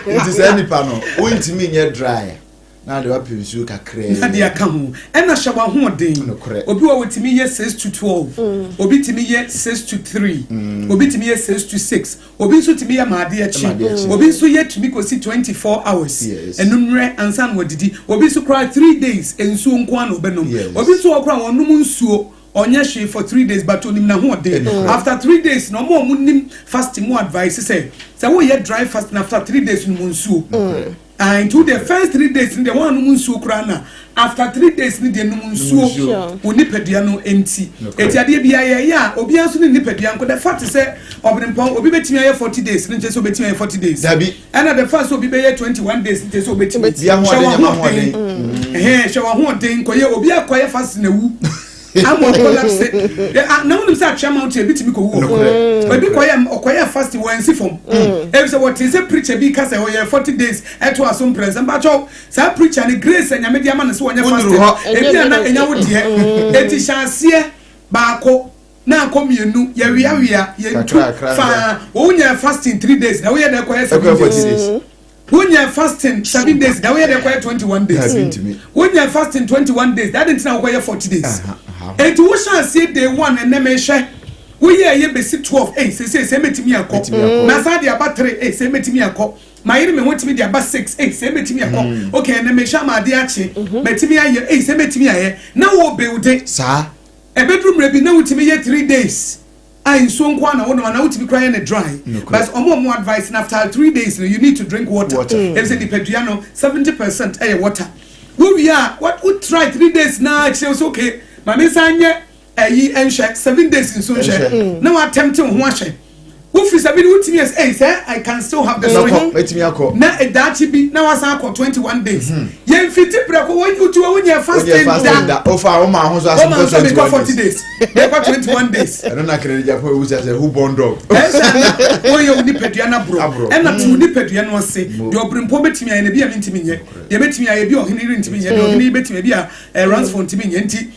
Nti saa nipa no, wontumi nyɛ dry na de wapɛ nsuo kakraa. Na de aka ho. Ɛna hyɛ w'ahoɔden. Nokorɛ. Obi wɔ wɔtumi yɛ 6 to 12, obi tumi yɛ 6 to 3, obi tumi yɛ 6 to 6, obi nso tumi yɛ maadeɛ kyi, Maadeɛ kyi. obi nso yɛ tumi kɔsi 24 hours enummerɛ ansa na wɔdidi. Obi nso koraa 3 days nsuo nko ara na ɔbɛnom. Obi nso wɔ koraa wɔnom nsuo, ɔnyɛ hwee for 3 days, but onim n'ahoɔden. Ɛnokorɛ. After 3 days na ɔmo a ɔmo nim fasting mu advice sɛ woyɛ dry fasting, after 3 days no mu nsuo. Ah, nti wo deɛ, first 3 days ni deɛ wɔn anom nsuo koraa na after 3 days ni deɛ nom nsuo. Nsuo. Wo nipadua no nti. Nokorɛ. Eti adeɛ bi ayɛ yɛ a, obiara nso ne nipadua nko. The fact sɛ ɔbɛnpɔn obi bɛtumi ayɛ 40 days ne nkyɛn sɛ obɛtumi ayɛ 40 days. Dabi. Ɛna the fact sɛ obi bɛyɛ 21 days ne nkyɛn sɛ obɛtumi. Bi ahoɔden Hyɛ yɛ wɔn ahoɔden, ɛhɛn, hyɛ wɔn ahoɔden nkɔyɛ. Obi akɔyɛ fasting na ewu ama collapse. Na wɔn nim sɛ Atwea Mountain ebi tumi kɔ wu wɔ. Nokorɛ. Ebi kɔyɛ, ɔkɔyɛ fasting wɔn nsi fam ebi sɛ wɔte sɛ preacher bi kasa ɔyɛ 40 days ɛto aso mprɛnsa. Mpatsɔ saa preacher ni grace ɛnyame di ama ne so wɔnyɛ Wonduru fasting hɔ. ebi ana enya wo deɛ. Eti hyɛ aseɛ baako na akɔ mmienu, yɛwiawia yɛntu. Kakra, kakra. Faa wɔn nyɛ fasting 3 days na wɔyɛ dɛ kɔyɛ 7 Ɛkɔyɛ 40 days. days. Wonyɛ fasting 7 days na woyɛ dɛ kɔyɛ 21 days. Dabi, ntumi. Wonyɛ fasting 21 days na adi ntina wokɔyɛ 40 days. Aha, aha. Eti wohyɛ aseɛ day one, ɛnɛ mehwɛ woyɛ ɛyɛ besi 12, ɛy sese sɛ mɛtumi akɔ. Mɛtumi akɔ. Na saa de aba three, ɛy sɛ mɛtumi akɔ. Maa yere mi ho tumi de aba 6, ɛy sɛ mɛtumi akɔ. Okay, ɛnɛ mehwɛ ama ade akye, mɛtumi ayɛ, ɛy sɛ mɛtumi ayɛ na wɔ build. Saa. Ɛbɛduru mmerɛ bi na wotumi yɛ 3 days a nsuo nko ana wɔnom ana wotumi kora yɛ ne dry. Nokorɛ. But ɔmo advice na after 3 days no, you need to drink water. Water. Ebi sɛ nipadua no 70% ɛyɛ water. Wowie a, what wo try 3 days na kyerɛ so, okay, maame nsa nyɛ ɛyi ɛnhwɛ 7 days nso nhwɛ. Nhwɛ. Na watɛmte wo ho ahwɛ. Wofiri seven, wotumi yɛ sɛ ɛy sɛ I can still have the Mɛkɔ. strength. Mɛtumi akɔ. Na ɛdaakye bi na wasan akɔ 21 days. Yɛn fiti prɛko wɔn wotu wɔn nyɛ Wonyɛ fasting fasting da. da ofa a woma ho so ase Wɔn nkɔ nso mi kɔ 21 40 days. days, mekɔ 21 days. Ɛno na kɛnɛ Japan ewu sɛ who born dog. Ɛsɛ na wɔyɛ wo nipadua no aborɔ. Aborɔ. Ɛna te wo nipadua no ase. Mo. Deɛ ɔberempɔ bɛtumi ayɛ no bi a mentumi nyɛ, deɛ bɛtumi ayɛ bi a ɔhene rentumi nyɛ, deɛ ɔhene bɛtumi bi a ransfo ntumi nyɛ. Nti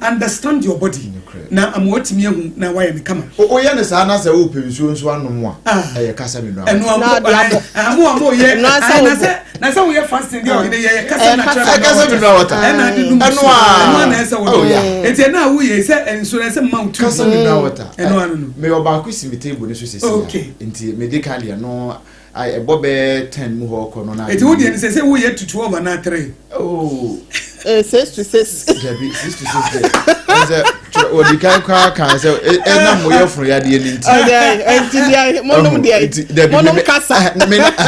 understand your body Nokorɛ. na ama watumi ahu na wayɛ ne kama. Woyɛ ne saa na sɛ wopɛ nsuo nso anom a, Ah. ɛyɛ kasa mi nua. Ɛno Na ade abɔ. amo a mo yɛ Ɛno asa na wo sɛ na sɛ woyɛ fasting deɛ, ɔhene yɛ kasa Ɛyɛ na kasa. kyerɛ. Ɛyɛ kasa mineral water. Ɛna ade num Ɛno nsuo. a. Ɛno a na ɛsɛ Oh, wɔ yeah. eti ɛna a woyɛ sɛ nsuo na ɛsɛ mma wo tu. Kasa mineral water. Ɛno ano no. Meyɛ ɔbaako si mi table ne so sisi. Nti mede ka deɛ no ɛbɔ bɛɛ 10 mu hɔ kɔ no na Eti wo deɛ no sɛ woyɛ to 12 anaa 3? Oh. 6 to 6. Dabi, 6 to 6 deɛ ɛn sɛ ɔdi kan koraa kan sɛ ɛnam mo yɛ funu yadeɛ ne nti. Ɔdeɛ nti deɛ monom deɛ Nti, dabi, monom kasa kasa.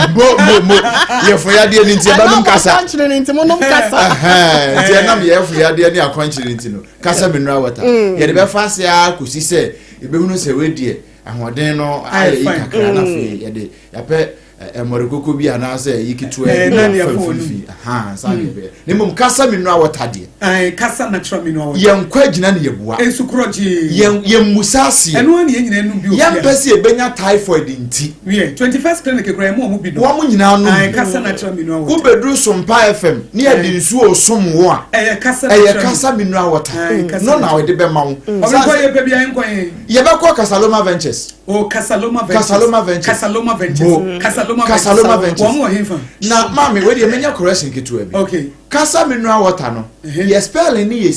Mo mo mo yɛ funu yadeɛ ne nti ɛbɛnum kasa. Ɛnam akwankyerɛ ne nti monom kasa. Ɛhɛn, nti ɛnam yɛ funu yadeɛ ne akwankyerɛ nti no, kasa mineral water yɛde bɛfa ase ara kòsi sɛ ebɛhunu sɛ wedeɛ ahoɔden no ayɛ yi fine. Kakra na afei yɛde yɛpɛ ɛmɔre koko bi anaasɛ yi ketewa bi na deɛ afa afɔ mfimfini. Ahan, saa deɛ bɛyɛ na mmom kasa mineral water deɛ, Ayi, kasa natural mineral water. Yɛn nkɔ agyina ne yɛbua. Nsu korɔ gyee. Yɛn musa aseɛ. Ɛno ani yɛn nyinaa num bi. Yɛn mpɛ sɛ yɛbɛnya typhoid nti. Wiɛ, 21st Clinic kura ɛmu ɔmu bi dɔn. Wɔn nyinaa nom. Ayi, kasa natural mineral water. Wobɛduru Sompa FM ne yɛde nsuo som wo a, ɛyɛ kasa ɛyɛ natural. Kasa mineral water. Ayi, kasa no na wɔde bɛma wo. Ɔbi nkɔ yɛ pɛ bi ayi nkɔ yɛ. Yɛbɛkɔ Kasaloma Ventures. O, Kasaloma Ventures. Kasaloma Ventures. Kasaloma Ventures. Mo. Kasaloma. Kasaloma Ventures. Wɔn wɔ hin fa? Na maame wei deɛ, menya correction ketewa bi. Kasa mineral water no, yɛ spelling ne yɛ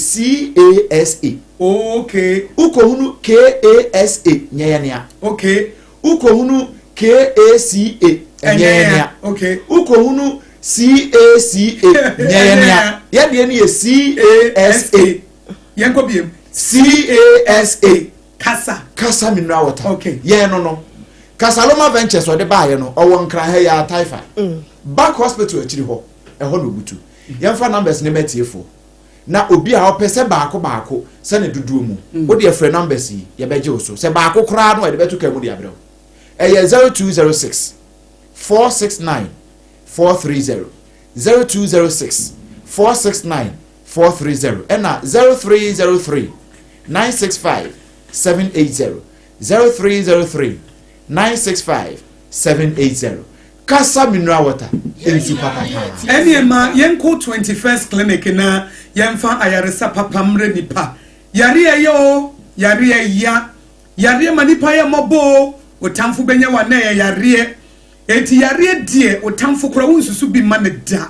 CASA. Wokɔhunu KASA, nyɛ yɛ nea. Wokɔhunu KACA, ɛnyɛ yɛ nea. Wokɔhunu CACA, nyɛ yɛ nea. Yɛdeɛ no yɛ CASA. Yɛn kɔ biem. CASA. Kasa. Kasa mineral water. Yɛn no Kasaloma Ventures ɔde baayɛ no, ɔwɔ Nkran ha yɛ Ataifa Back Hospital akyiri hɔ, ɛhɔ na obutu. Yɛmfa numbers ne mɛtiefoɔ na obi a ɔpɛ sɛ baako baako sɛ ne dodoɔ mu, wode ɛfrɛ numbers yi, yɛbɛgye wo so. Sɛ baako koraa no, yɛde bɛto ka mu de abrɛ wo. Ɛyɛ 0206 469 430, 0206 469 430, ɛna 0303 965 780, 0303 965 780. Kasa mineral water, nsu papapaa. Ɛne ma yɛnkɔ 21st Clinic na yɛmfa ayaresa papa mmerɛ nipa. Yareɛ yɛ o, yareɛ ya, yareɛ ma nipa yɛ mmɔbɔ o. Otamfo bɛnya wa na ɛyɛ yareɛ. Eti yareɛ deɛ, wo tamfo koraa wonsusu bi ma ne da.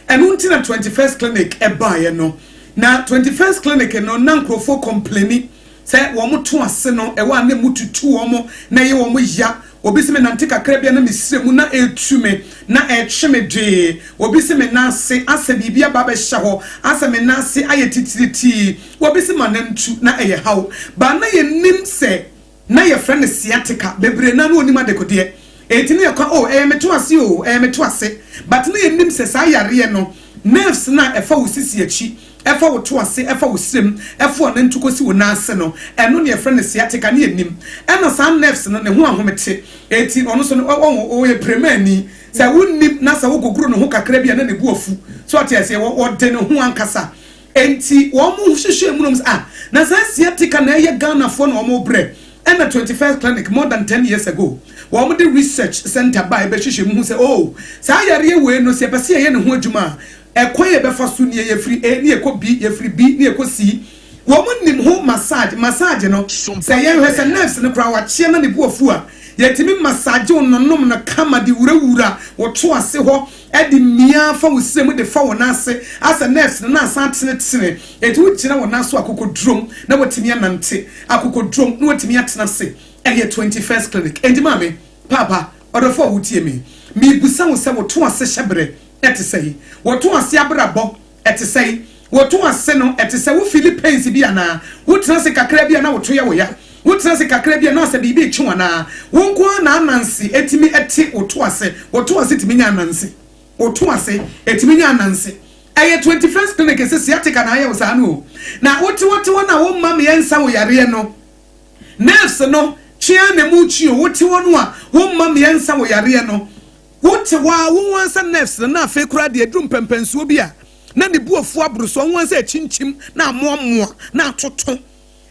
Ɛno nti na 21st Clinic ɛbaeɛ no. Na 21st Clinic no, na nkurɔfoɔ complain sɛ wɔn to ase no ɛwɔ a na mu tutu wɔn na ɛyɛ wɔn ya. Obi sɛ me nante kakra bi a, na mesire mu na ɛretu me na ɛtwe me dwee. Obi sɛ me nan ase asɛ biribi aba abɛhyɛ hɔ, asɛ me nan ase ayɛ titiritii. Obi sɛ ma nantu na ɛyɛ haw baa. Na yɛnim sɛ na yɛfrɛ no sciatica. Bebree na no onim adekodeɛ, eti ne yɛkɔ o, ɛyɛ me to ase o, ɛyɛ me to ase, but ne yɛnim sɛ saa yareɛ no, nerves na ɛfa wo sisi akyi, ɛfa wo to ase, ɛfa wo sirem, ɛfa ɔnantu kɔsi wo nan ase no, ɛno ne yɛfrɛ no sciatica. Ne yɛnim ɛna saa nerves no ne ho ahomete. Eti ɔno nso no, ɔwɔ ɔyɛ premani sɛ wonim na sɛ wogogoro ne ho kakra bi a, na ne bu afu so. Ɔte aseɛ, wɔde ne ho ankasa. Enti wɔn mo hyehyɛ mu nom sɛ, ah, na saa sciatica na ɛyɛ Ghanafoɔ na wɔn brɛ. Ɛna 21st Clinic, more than 10 years ago, wɔn de research center ba ɛbɛhyehyɛ mu ho sɛ, oh, saa yareɛ wei no, sɛ yɛpɛ sɛ yɛyɛ ne ho adwuma a, ɛkwan yɛ bɛfa so nie: yɛfiri A ne yɛkɔ B, yɛfiri B ne yɛkɔ C. Wɔn nim ho massage. Massage no, sɛ yɛhwɛ sɛ nerves no koraa wakyeɛ na ne bu afu a, yɛtumi massage wo nonom no kama de wurawura wɔto ase hɔ, ɛde mmea fa wo sire mu, de fa wo n'ase asɛ nerves no na asan tenetene. Eti wogyina wo nan so akokodurom na watumi anante akokodurom na watumi atena ase. Ɛyɛ 21st Clinic. Enti maame, papa, ɔdɔfo a wotie mi, mibusa wo sɛ, woto ase hyɛbrɛ ɛte sɛ yi? Wɔto ase abrabɔ ɛte sɛ yi? Wɔto ase no ɛte sɛ wo feel pains bi anaa? Wotena ase kakra bi a na woto yɛ wo ya? Wotena ase kakra bi a na asɛ biribi etwe wo anaa? Wo nko ara na ananse etimi ɛte woto ase? Woto ase tumi nya ananse? Woto ase etimi nya ananse? Ɛyɛ 21st Clinic. Ɛsɛ sciatica na ayɛ wo saa no o. Na wote wote hɔ na womma mmiɛnsa wo yareɛ no, nerves no twea na mu twi o. Wote hɔ no a womma mmiɛnsa wo yareɛ no, wote hɔ a wo ansa nerves no na afei koraa deɛ aduru mpɛmpɛnsuo bi a na ne bu afu aboro so, ɔho ansa akyinkyim na amoamoa na atoto.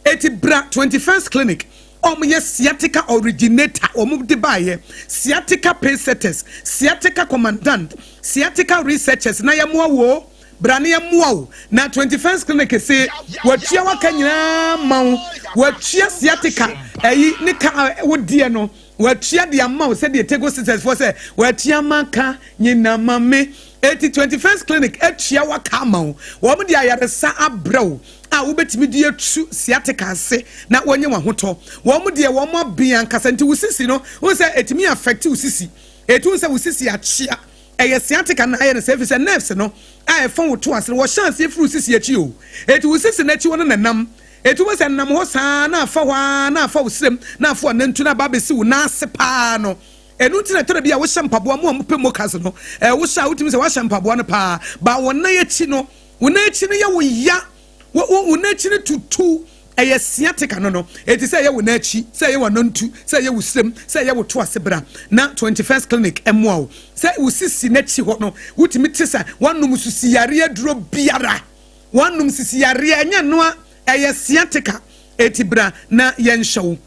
Eti bra 21st Clinic. Ɔmo yɛ sciatica originator. Ɔmo de baayɛ sciatica pace setters, sciatica commandant, sciatica researchers na yɛmoa wo. Bra ne yɛmoa wo. Na 21st Clinic se watua waka nyinaa ma wo. Watua sciatica ɛyi ne ka wodeɛ no, watua de ama wo sɛdeɛ Tego Sisters foɔ sɛ watua maka nyina ma me. Eti 21st Clinic atua waka ama wo. Wɔn de ayaresa abrɛ wo a wobɛtumi de atu sciatica ase na wɔnyɛ wɔn ahotɔ. Wɔn deɛ, wɔn abea ankasa. Nti wo sisi no, wɔn sɛ etumi affect wo sisi, etu sɛ wo sisi akyea, ɛyɛ sciatica na ayɛ no sɛ, efi sɛ nerves no a ɛfa wo to ase no, wɔhyɛ aseɛ firi wo sisi akyi o. Eti wo sisi n'akyi hɔ no nenam, etu wɔ sɛ nam hɔ saa na afa hɔ aa na afa wo srem na afa anantu na aba abɛsi wo nan ase paa no. Ɛnu nti na tɛrɛ bi a wohyɛ mpaboa mu a mopɛ moccas no, wohyɛ a wotumi sɛ woahyɛ mpaboa no paa ba, wɔn nan akyi no, wɔn nan akyi no yɛ wo ya, wo nan akyi no tutu, ɛyɛ sciatica no. Eti sɛ ɛyɛ wo nan akyi, sɛ ɛyɛ w'anantu, sɛ ɛyɛ wo srem, sɛ ɛyɛ wo to ase, bra na 21st Clinic ɛmoa wo. Sɛ wo sisi n'akyi hɔ no, wotumi te sɛ wanom sisi yareɛ duro biara, wanom sisi yareɛ, ɛnyɛ noa, ɛyɛ sciatica. Eti bra na yɛnhyɛ wo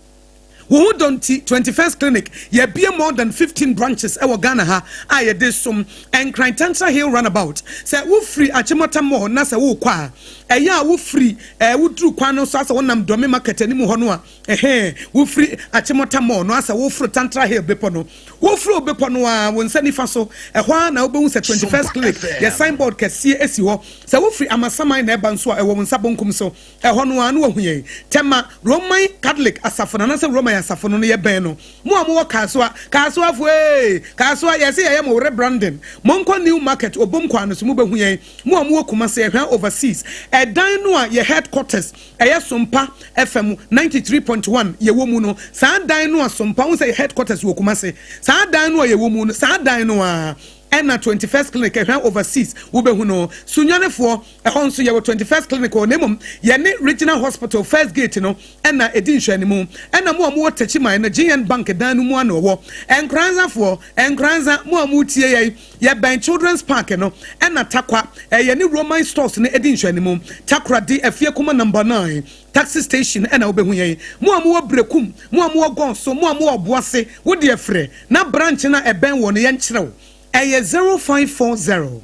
wo ho dɔ. Nti 21st Clinic, yɛbie more than 15 branches ɛwɔ Ghana ha a yɛde som. Nkran, Tantra Hill roundabout, sɛ wofiri Achimota Mall na sɛ wokɔ a, ɛyɛ a wofiri woduru kwan no so asɛ wonam Dɔme Market anim hɔ no a, ɛhɛn, wofiri Achimota Mall no asɛ woforo Tantra Hill bepɔ no, woforo bepɔ no a, wo nsa nifa so ɛhɔ a na wobɛhu sɛ 21st Clinic yɛ signboard kɛseɛ esi hɔ. Sɛ wofiri Amasaman na ɛba nso a, ɛwɔ wo nsa bonkum so ɛhɔ no a na wahu yɛn. Tɛma, Roman Catholic asafo no anaasɛ Roman asafo no yɛ bɛn no. Mo a mowɔ Kaasoa, Kaasoafoɔ ee, Kaasoa, yɛsɛ yɛyɛ mo rebranding. Monkɔ New Market Obom kwan no so, mobɛhu yɛn. Mo a mowɔ Kumase, Ɛhwɛn Overseas ɛdan no a yɛ headquarters ɛyɛ Sompa FM 93.1 yɛwɔ mu no, saa dan no a Sompa ho sɛ yɛ headquarters wɔ Kumase, saa dan no a yɛwɔ mu no, saa dan no a ɛna 21st Clinic Ɛhwɛn Overseas wobɛhu no. Sunyanifoɔ, ɛhɔ nso yɛwɔ 21st Clinic hɔ, na mmom yɛne Regional Hospital first gate no ɛna ɛdi nhwɛanimu. Ɛna mo a mowɔ Takyiman no, GN Bank dan no mu ana ɔwɔ. Ɛnkranzafoɔ, Ɛnkranza, mo a motie yɛn, yɛbɛn Children's Park no. Ɛna Takwa, ɛyɛ ne Roman Stores no ɛdi nhwɛanimu. Takoradi, Afie Kuma number 9 taxi station ɛna wobɛhu yɛn. Mo a mowɔ Brekum, mo a mowɔ Gɔnso, mo a mowɔ Ɔboase, wodeɛ frɛ na branch no a ɛbɛn wɔ no yɛnkyerɛw. Ɛyɛ 0540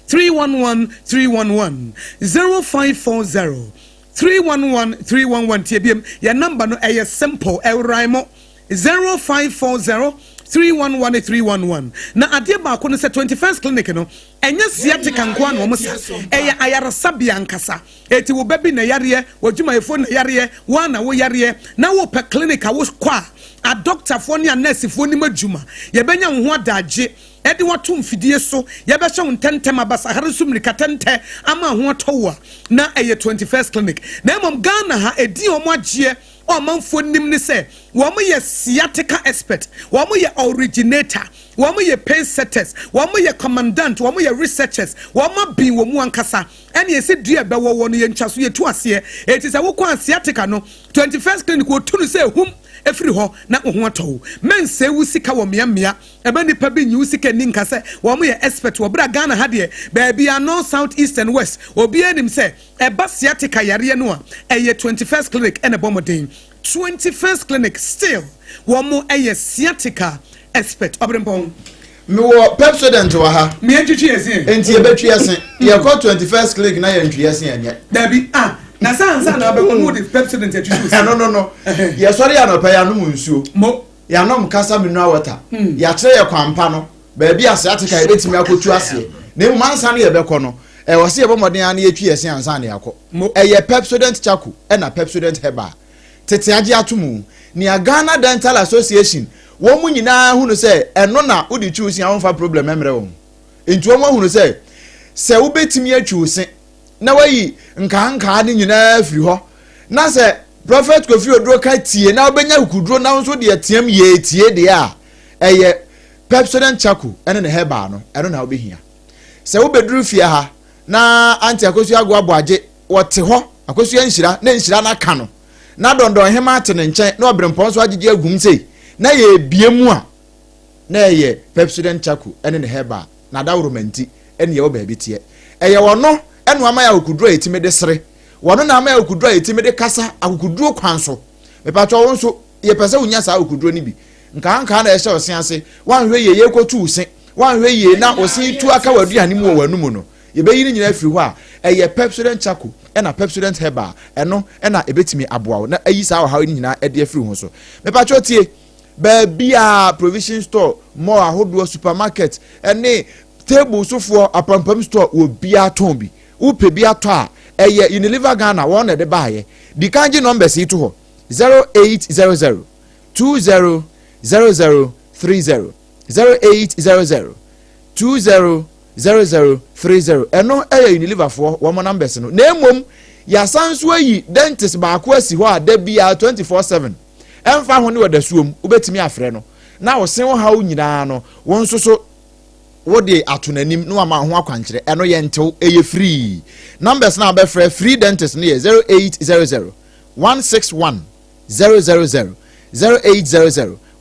311 311, 0540 311 311. Tie biem, yɛn number no ɛyɛ simple, ɛwran mo 0540. 311 311. Na adeɛ baako no sɛ 21st Clinic no, ɛnyɛ sciatica nko a na wɔn sa, ɛyɛ ayaresabea ankasa. Eti wo ba bi na yareɛ, w'adwumayɛfoɔ na yareɛ, wɔn na wo yareɛ, na wopɛ clinic a wokɔ a adɔktafoɔ ne anɛɛsefoɔ nim adwuma, yɛbɛnya wo ho adagye, ɛde wato mfidie so, yɛbɛhyɛ wo ntɛntɛm abasahare so mmirika tɛntɛ ama ho atɔ wo a, na ɛyɛ 21st Clinic. Na mmom Ghana ha, ɛdin a wɔn agyeɛ ɔmanfoɔ nim ne sɛ wɔn yɛ sciatica expert, wɔn yɛ originator, wɔn yɛ pace setters, wɔn yɛ commandant, wɔn yɛ researchers, wɔn abin wɔn mu ankasa. Ɛna yɛsi dua ɛbɛwɔ wɔ no, yɛntwa so, yɛtu aseɛ. Eti sɛ wokɔ a sciatica no, 21st Clinic wɔtu no sɛ ehum efiri hɔ na wo ho atɔ wo. Mɛnsɛ wo sika wɔ mmeammea ɛbɛ nipa bi nyi wo sika ni nka sɛ wɔn yɛ expert wɔ bere Ghana ha deɛ, baabi a North, South, East and West, obiara nim sɛ ɛba sciatica yareɛ no a, ɛyɛ 21st Clinic ɛna ɛbɔ mmɔden. 21st Clinic still, wɔn mo ɛyɛ sciatica expert. Ɔbɛnpɔn. Mewɔ Pepsodent wɔ ha. Mmea ntwitwi yɛ se. Nti yɛbɛtwi ɛse, yɛkɔ 21st Clinic na yɛntwi ɛse ɛnyɛ. Dabi, ah, na sansa na abɛkɔ no, wode Pepsodent atwitwi o. Ɛno no yɛsɔre yɛ anɔpɛ, yɛanom nsuo mo. Yɛanom Kasa mineral water, yɛakyerɛ yɛ kwampa no baabi a sciatica yɛbɛtumi akɔtu aseɛ. Na mmom ansa no yɛbɛkɔ no, ɛwɔ sɛ yɛbɔ mmɔden a na yɛtwi yɛse ansa na yɛakɔ. Ɛyɛ Pepsodent Charcoal ɛna Pepsodent Herbal tete agye ato mu, nea Ghana Dental Association wɔn mu nyinaa hunu sɛ ɛno na wode twi wo se a wɔmfa problem mmerɛ wɔn. Nti wɔn ahunu sɛ wobɛtumi atwi wo se na wayi nkaankaa ne nyinaa firi hɔ, na sɛ Prophet Kofi Oduro ka tie na wobɛnya kukuduro na nso deɛ team yɛ tie deɛ a, ɛyɛ Pepsodent Charcoal ɛne ne herbal no, ɛno na wobɛhia. Sɛ wobɛduru fie ha na Auntie Akosua Ago Aboagye wɔte hɔ, Akosua Nhyira na nhyira no aka no, na Dɔndɔn Hema ate ne nkyɛn, na ɔberempɔn nso agyegye agum sei na yɛbie mu a, na ɛyɛ Pepsodent Charcoal ɛne ne herbal na adaworoma nti ɛne yɛwɔ baabi teɛ. Ɛyɛ wɔno ɛno ama yɛ akokoduro a yɛtumi de sere wɔno na ama yɛ akokoduro a yɛtumi de kasa akokoduro kwan so. Mepatwa wo nso, yɛpɛ sɛ wonya saa akokoduro no bi. Nkaankaa na ɛhyɛ ɔse ase, woanhwɛ yie yɛkɔtu wo se, woanhwɛ yie na ɔse tu aka w'aduane mu wɔ w'anum no, yɛbɛyi no nyinaa firi hɔ a, ɛyɛ Pepsodent Charcoal ɛna Pepsodent Herbal, ɛno ɛna ɛbɛtumi aboa wo na ayi saa ɔhaw no nyinaa ɛde afiri ho so. Mepatwa tie, baabi a provision store, mall ahodoɔ, supermarket ɛne table sofoɔ, apampam store wɔ biara tɔn bi. Wopɛ bi atɔ a, ɛyɛ Unilever Ghana wɔn na ɛde baayɛ. Di kan gye numbers yi to hɔ: 0800 20 00 30, 0800 20 00 30. Ɛno ɛyɛ Unilever foɔ wɔn numbers no. Na emom yasan nso ayi dentist baako asi hɔ a da biara 24/7, ɛnfa ho ne ɔdasuom, wobɛtumi afrɛ no na ɔsen wo haw nyinaa no, wɔn nso so wode ato n'anim na wama ho akwankyerɛ. Ɛno yɛ ntew, ɛyɛ free. Numbers na abɛfrɛ free dentist no yɛ 0800 161 000, 0800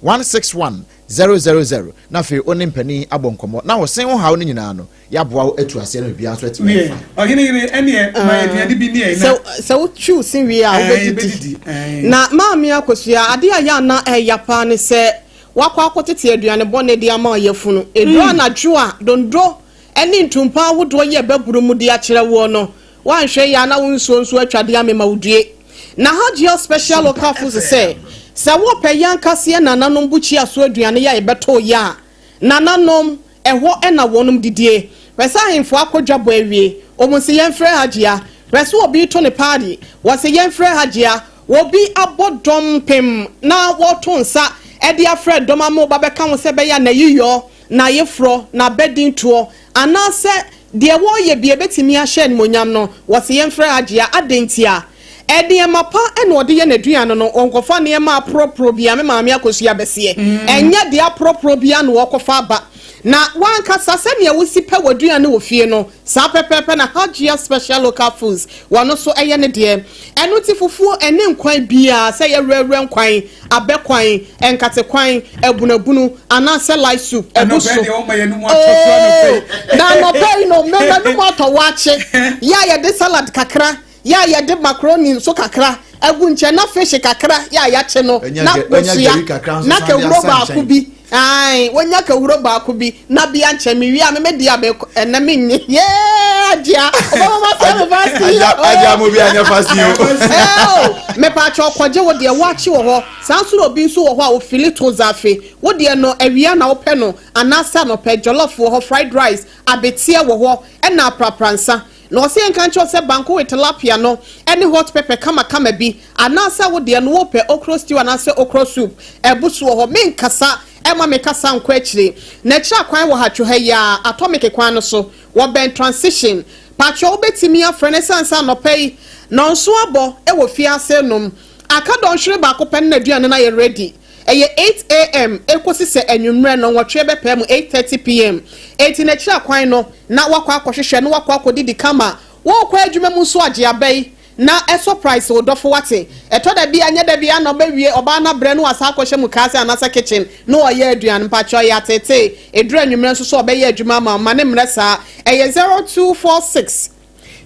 161 000. Na afei wo ne mpanin abɔ nkɔmmɔ na wɔsen wo haw no nyinaa no, yɛaboa wo atu aseɛ no, biribiara nso atumi afa. Ɔhene yere, ɛneɛ ma yɛ aduane bi ne sɛ sɛ wotwiw se wie a, wobɛdidi. Na Maame Akosua, ade a yɛ ana ɛya paa ne sɛ wakɔ akɔtete aduane bɔne de ama ɔyɛfunu eduru anadwo a, dondo ɛne ntumpa ahodoɔ yɛ bɛboro mu de akyerɛ woɔ no, wanhwɛ yɛ ana wo nsuo nso atwa de amema wo due. Na Hajia Special Local Foods sɛ wopɛ yɛn ankaseɛ nananom bukyia so aduane yɛ a yɛbɛtoo yɛ a nananom ɛhɔ ɛna wɔnom didie pɛ sɛ ahemfo akɔdwa bɔ awie, wɔn sɛ yɛmfrɛ Hagyia pɛ sɛ obi to ne party, wɔsɛ yɛmfrɛ Hagyia. Obi abɔ dɔm pem na wɔto nsa ɛde afrɛ dɔm ama ɔba bɛka ho sɛ bɛyɛ n'ayiyɔ na ayeforɔ na abɛdin toɔ anaasɛ deɛ wɔreyɛ bi ebɛtumi ahyɛ animonyam no, wɔsɛ yɛmfrɛ Hagyia. Adantia nneɛma pa ɛna ɔde yɛ n'aduane no, ɔnkɔfa nneɛma aporɔporɔ bia. Me Maame Akosua bɛseɛ, ɛnyɛ deɛ aporɔporɔ bia na wɔkɔfa aba. Na wankasa sɛnea wosi pɛ w'aduane wɔ fie no, saa pɛpɛɛpɛ na Hajia Special Local Foods wɔno so ɛyɛ ne deɛ. Ɛno ti fufuo ɛne nkwan biara, sɛ yɛ werɛwerɛ nkwan, abɛkwan, nkate kwan, abunabunu anaasɛ light soup ɛbu so. Ooo, na anɔpɛ yi no mmɛmɛ no mu atɔ wakye yɛ a yɛde salad kakra, yɛ a yɛde macaroni nso kakra agu nkyɛn, na fish kakra yɛ a yɛakye no na kosua na kawuro baako bi ayi, wonya kawuro baako bi na bia nkyɛn. Mi wie a, meme di a, ɛnɛ mi nye yee. Agyea ɔbɛma ma sɛ me fasting. Agyea mo bi anyɛ fasting o. Ɛɛ mepatwa ɔkɔgye wo deɛ waakye wɔ hɔ. Saa nso na obi nso wɔ hɔ a ofili to zafe. Wo deɛ no awia na wopɛ no anaasɛ anɔpɛ? Jollof wɔ hɔ, fried rice, abeteɛ wɔ hɔ, ɛna aprapransa. Na ɔsɛ yɛnka nkyɛw sɛ banku with tilapia no ɛne hot pepper kamakama bi, anaasɛ wo deɛ no wopɛ okro stew anaasɛ okro soup, ɛbu so wɔ hɔ. Menkasa ɛma me kasa nkɔ akyire. Na akyire akwan wɔ hatwo ha yi a, Atomic kwan no so, wɔbɛn Transition. Patro, wobɛtumi afrɛ no ɛsiane sɛ anɔpɛ yi nɔnso abɔ ɛwɔ fiase nom aka dɔnhwere baako pɛ no na aduane no ayɛ ready. Ɛyɛ 8 a.m. ekosi sɛ anwummerɛ no 8 bɛpɛ mu, 8:30 p.m. Eti n'akyiri akwan no na wakɔ akɔhwehwɛ na wakɔ akɔdidi kama. Wɔrekɔ adwuma mu nso, agye aba yi na ɛsurprise wo dɔfo. Wate, ɛtɔ da bi anyɛ da bi ana ɔbɛwie ɔbaa no abrɛ no, wasa akɔhyɛ mu kaase anaasɛ kitchen na ɔyɛ aduane. Mpakyɛ, ɔyɛ atete eduru anwummerɛ nso so ɔbɛyɛ adwuma ama ma ne mmerɛ saa. Ɛyɛ 0246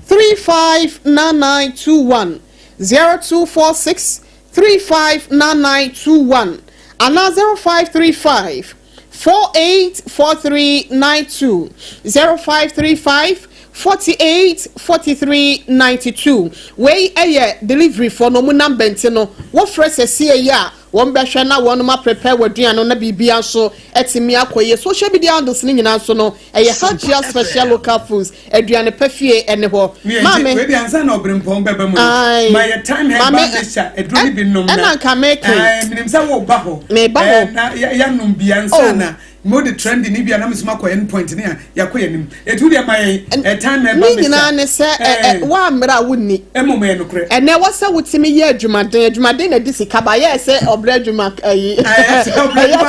359921, 0246 359921 anaa 0535 484392, 0535 48 43 92. Wei ɛyɛ delivery fo no mu number, nti no wofrɛ sɛsie yi a, wɔn bɛhwɛ na wɔn ma prepare wɔ aduane no na biribia nso ɛtumi akɔ yie. Social media handles ne nyinaa nso no ɛyɛ Hajia Special Local Foods, aduane pɛ fie ɛne hɔ. Maame, wei de ansa na ɔbɛnpɔn bɛbɛ mu no, ma yɛ Thyme Herbal Mixture aduro ni bi nom na ɛna nka meke. Minim sɛ wo ba hɔ. Meba hɔ. Na yɛanom bi ansa na mo de trendy ni bi a na mesoma kɔ end point ne a yɛakɔ yɛn anim etu deɛ ma yɛn Thyme Herbal Mixture. Ne nyinaa ne sɛ ɛ ɛ wa mmerɛ a wonni. Ɛmɔ mo yɛ nokorɛ. Ɛnɛ wɔsɛ wotumi yɛ adwumaden. Adwumaden na di sika ba yɛ sɛ ɔbrɛ adwuma ɛyi ɛyɛ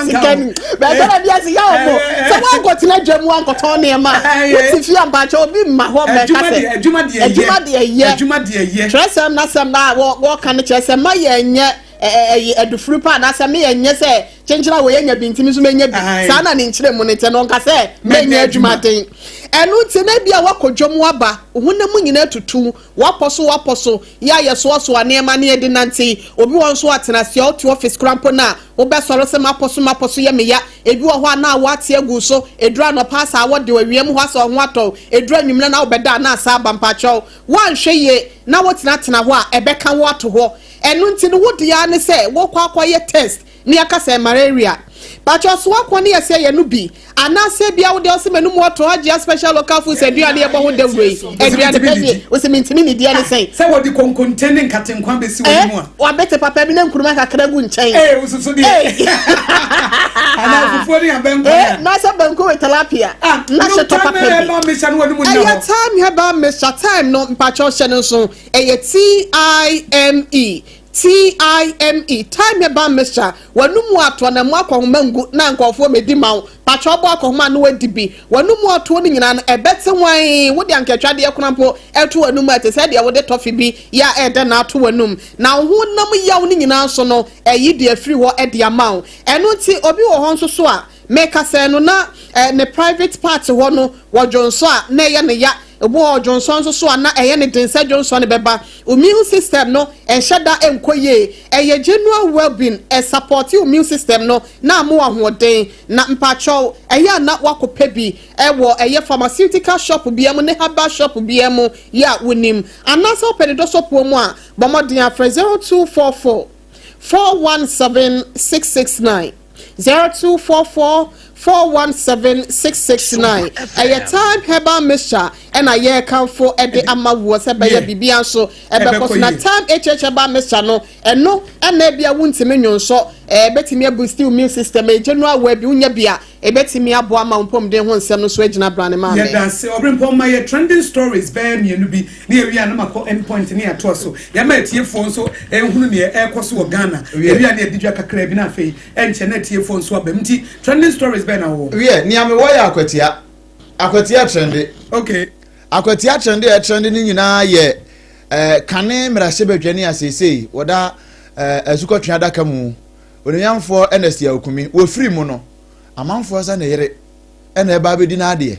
sika ni bɛɛbɛ na bi ase yɛ ɔmo sɛ wankɔtena dwa mu wankɔtɔn nneɛma, wote fie ampakyɛ obi mma hɔ mɛka sɛ adwuma deɛ yɛ. Adwuma deɛ yɛ. Kyerɛsɛm n'asɛm na wɔka no kyerɛ sɛ ma yɛn nyɛ ɛyi adufuru pa anaasɛ me yɛn nyɛ sɛ kyenkyen a wɔyɛ nya bi ntumi nso mɛnya bi. Saa na ne nkyerɛ mu ne nkyɛn no ɔnka sɛ mɛnyɛ adwumaden. Ɛno nti na bi a wakɔ dwam aba, honam mu nyinaa tutu, wapɔ so wapɔ so yɛ a yɛsoasoa nneɛma ne yɛde nante. Obi wɔ nso atena ase a ɔte office kora mpo no a, wobɛsɔre sɛ mapɔ so mapɔ so yɛ meya. Ebi wɔ hɔ a na awɔ ate agu so. Eduru anɔpa asa awɔ de awia mu hɔ asa ɔho atɔ. Eduru anwummerɛ na wobɛda a na asa aba. Mpakyɛw, woanhwɛ yie na wotenatena hɔ a, ɛbɛka wo ato hɔ. Ɛno nti no wo deɛ ne sɛ wokɔ akɔyɛ test ne aka sɛ malaria. Pakyɛ, so akɔ ne yɛsɛ yɛ no bi anaasɛ bia wode ɔsɛ m'anum ɔtɔ Agyea Special Local Foods aduane yɛbɔ ho dawuro yi, aduane pɛ bi wosɛ mentimi ne deɛ ne sɛn. Sɛ wɔde konkonte ne nkatenkwa bɛsi wɔ mu a. Wabete papa bi na nkuruma kakra gu nkyɛn. Ee, wososo deɛ anaa fufuo ne abɛnkwan a. Na sɛ banku with tilapia na hyɛ tɔ papa bi. Ɛyɛ Thyme Herbal Mixture. Thyme no, mpakyɛw, hyɛ no nso, ɛyɛ T-I-M-E, T-I-M-E, Thyme Herbal Mixture. Wɔnum atoɔ na mu akɔhoma ngu na nkɔɔfoɔ mɛdi ma wo. Patwa ɔbɔ akɔhoma na wadi bi. Wɔnum atoɔ no nyinaa no ɛbɛte wan. Wode ankatwadeɛ kora mpo ɛto w'anum a, ɛte sɛ deɛ wode tɔfe bi yɛ a ɛɛdɛ na ato w'anum. Na wo ho nam yaw no nyinaa nso no, ɛyi deɛ afiri hɔ ɛde ama wo. Ɛno nti obi wɔ hɔ nso so a meka sɛ no na ne private part hɔ no, wɔdwonso a na ɛyɛ ne ya. Ebi wɔ dwonsɔ nso so a na ɛyɛ ne den sɛ dwonsɔ no bɛba. Immune system no ɛnhyɛ da nkɔ yie. Ɛyɛ general well-being, ɛsupport immune system no na ama ahoɔden. Na mpakyɛw, ɛyɛ a na wakɔpɛ bi ɛwɔ ɛyɛ pharmaceutical shop bia mu ne herbal shop bia mu yɛ a wonim, anaasɛ wopɛ ne dɔsɔpoɔ mu a, bɔ mmɔden afrɛ 0244 417 669, 0244 417 669. Ɛyɛ Thyme Herbal Mixture ɛna yɛrekamfo ɛde ama woɔ sɛ bɛyɛ biribia nso ɛbɛkɔ so. Na Thyme HH Herbal Mixture no, ɛno ɛna ebia wontumi nwonsɔ, ɛbɛtumi aboost immune system. Ɛyɛ general well bi wonya bi a, ɛbɛtumi aboa ma wo mpɔmuden ho nsɛm no so agyina bra ne maame. Yɛda ase, ɔbɛnpɔn. Ma yɛ trending stories bɛyɛ mmienu bi ne yɛwie a, na makɔ end point ne yɛatoa so. Yɛma atiefoɔ nso ɛhunu neɛ ɛrekɔ so wɔ Ghana. Yɛwie a ne yɛdi dwa kakra bi na afei ɛnkyɛ na atiefoɔ nso aba mu. Nti trending stories bɛɛ na wɔwɔ? Wiɛ, nea mewɔ yɛ Akwatia. Akwatia trend. Akwatia trend a ɛtrend no nyinaa yɛ kane mmarahyɛbadwani a seesei wɔda asukɔtwe adaka mu, onimnyamfoɔ Ernest Yaw Kumi. Wɔfiri mu no, amanfoɔ sɛ ne yere ɛna ɛba abɛdi n'adeɛ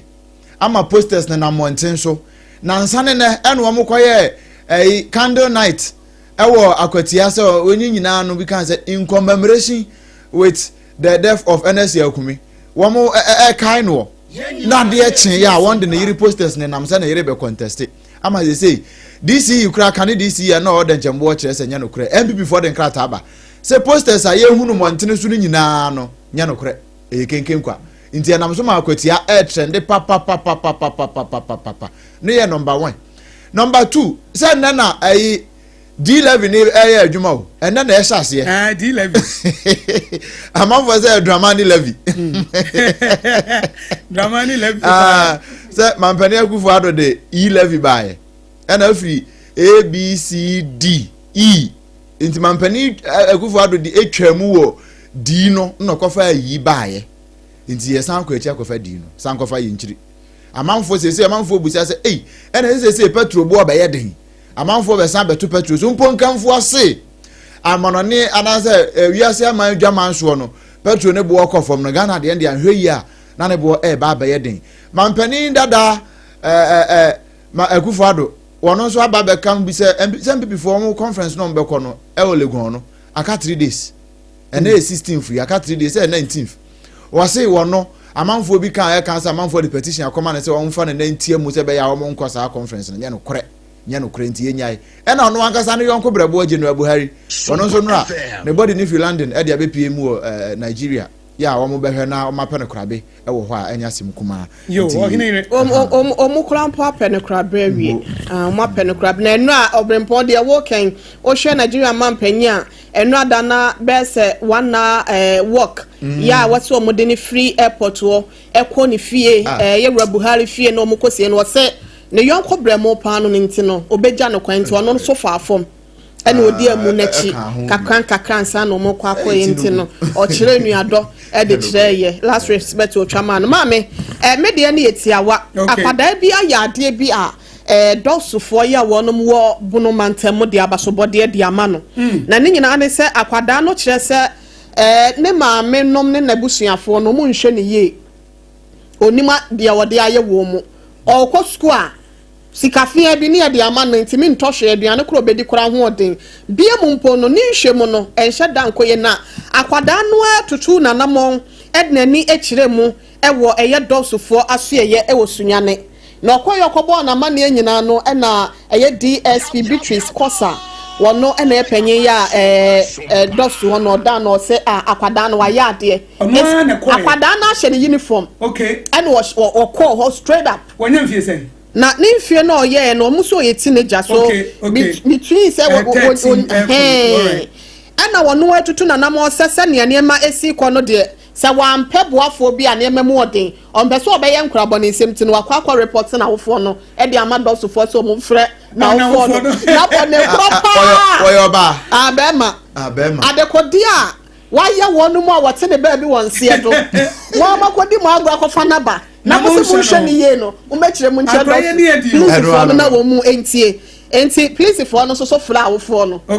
ama posters nenam mmɔnten so. Nansa ne nɛ ɛna wɔn kɔyɛ ɛyi candle night ɛwɔ Akwatia sɛ wɔn nyinaa no bi kan sɛ in commemoration with the death of Ernest Yaw Kumi, wɔn ɛɛkae noɔ. Na adeɛ kyeeɛ a wɔn de ne yere posters nenam sɛ ne yere bɛ conteste ama sesei DCE koraa kane DCE a na ɔwɔ dɛnkyɛmboɔ kyerɛ sɛ nyɛ nokorɛ. NPP foɔ de nkrataa ba sɛ posters a yɛhunu mmɔntene so no nyinaa no nyɛ nokorɛ, ɛyɛ kenken kwa. Nti ɛnam so ma Akwatia ɛretrɛnde papapapapapapapapapa no yɛ number one. Number two, sɛ nnɛ na ɛyi D levy ni ɛyɛ adwuma o, ɛnɛ na ɛhyɛ aseɛ. Ah, D levy. Amanfoɔ sɛ Dramani levy. Dramani levy. Ah, sɛ Mampanin Akufo Addo de E levy baayɛ, ɛna afiri A B C D E nti Mampanin Akufo Addo de atwa mu wɔ D no na ɔkɔfa yi baayɛ, nti yɛsan kɔ akyi akɔfa D no san kɔfa yɛn nkyiri. Amanfoɔ sese amanfoɔ busa sɛ ei, ɛna sese petrol boɔ bɛyɛ den. Amanfoɔ bɛsan abɛto pɛtro so mpo nkamfo ase amanɔne anaasɛ eh, wiase aman adwaman soɔ no pɛtro ne boɔ kɔ fam no Ghana deɛ deɛ anhwɛ yie a na ne boɔ ɛreba abɛyɛ den. Mampanin dada eh, eh, eh, ma Akufo Addo wɔn nso aba bɛka ho bi sɛ sɛ mpipifoɔ wɔn conference no wɔn bɛkɔ no ɛwɔ Legon no aka 3 days, ɛnɛ yɛ 16th yi, aka 3 days, ɛyɛ 19th. Wɔse wɔn no amanfoɔ bi kan ɛka sɛ amanfoɔ de petition akɔma no sɛ wɔmfa ne nan ntia mu sɛ ɛbɛyɛ a wɔn nkɔ saa conference no. Nyɛ no korɛ, nyɛ no korɛ, nti yɛnyae. Ɛna ɔno ankasa ne yɔnko brɛboɔ General Buhari, ɔno nso nora ne body ne firi London ɛde abɛpie mu wɔ Nigeria yɛ a wɔn bɛhwɛ na wɔn apɛ no korabe ɛwɔ hɔ a ɛnyɛ asɛm kumaa. Yo, ɔhene yere. Ɔmo kora mpo apɛ no korabe awie. Ɔmo apɛ no korabe na ɛno a ɔbrempɔn deɛ wɔkɛn wohwɛ Nigeria mampanyin a ɛno ada na bɛyɛ sɛ one hour walk yɛ a wɔsɛ ɔmo de ne firi airport hɔ ɛkɔ ne fie. Yɛwura Buhari fie na ɔmo kɔ sie no, wɔsɛ ne yɔnko brɛmo paa no ne nti no obɛgya no kwan, nti ɔno nso fa fam ɛna odi amu n'akyi kakra nkakra nsa na ɔmo kɔ akɔ yɛ, nti no ɔkyerɛ nuadɔ ɛde kyerɛ yɛ last respect otwa maa no. Maame, me deɛ no yɛ tiawa. Akwadaa bi ayɛ adeɛ bi a DOVVSUfoɔ yi a wɔnom wɔ Bono mantam de abasobɔdeɛ de ama no. Na ne nyinaa ne sɛ akwadaa no kyerɛ sɛ ne maame nom ne n'abusuafoɔ no ɔmo nhwɛ ne yie, onim deɛ wɔde ayɛ wɔn mu. Ɔrekɔ sukuu a sikafea bi ne yɛde ama no, ntumi ntɔ hwee, aduane koro obɛdi koraa ahoɔden bia mu mpo no ne nhwɛ mu no ɛnhyɛ da nkɔ yɛ. Na akwadaa no atutu n'anammɔn ɛde n'ani akyerɛ mu ɛwɔ ɛyɛ DOVVSUfoɔ asoɛyɛ ɛwɔ Sunyane na ɔkɔyɛ ɔkɔbɔɔ n'amanneɛ nyinaa no, ɛna ɛyɛ DSP Beatrice Kosa, wɔno ɛna ɛyɛ panyin yɛ a ɛɛ ɛɛ DOVVSU hɔ na ɔda na ɔsɛ a akwadaa no wayɛ adeɛ. Ɔno ara na ɛkɔɛ. Akwadaa no ahyɛ ne uniform ɛna ɔkɔɔ hɔ straight up. Wɔnyɛ mfie sɛn? Na ne mfie no a ɔyɛɛ no, ɔmo nso ɔyɛ teenager so between sɛ 13. Ɛna wɔn atutu nanam sɛ sɛnea nneɛma esi kɔ no deɛ, sɛ wampɛ boafoɔ bi a nneɛma mu ɔden, ɔmpɛ sɛ ɔbɛyɛ nkorabɔ ne nsɛm ti no wakɔ akɔ report n'awofoɔ no ɛde ama DOVVSUfoɔ sɛ ɔmo mfrɛ n'awofoɔ no na bɔ ne korɔ paa. Ɔyɛ ɔbaa? Ah, bɛrima. Ah, bɛrima. Adekodeɛ a wayɛ wɔn mu a wɔte ne baabi wɔ nseɛ do wɔn amakɔdi mu agorɔ akɔfa n'aba na mo sɛ monhwɛ ne yie no, mommɛkyerɛ mu nkyerɛ DOVVSU polisifoɔ no na wɔn mu ntie. Nti polisifoɔ no nso so frɛ awofoɔ no na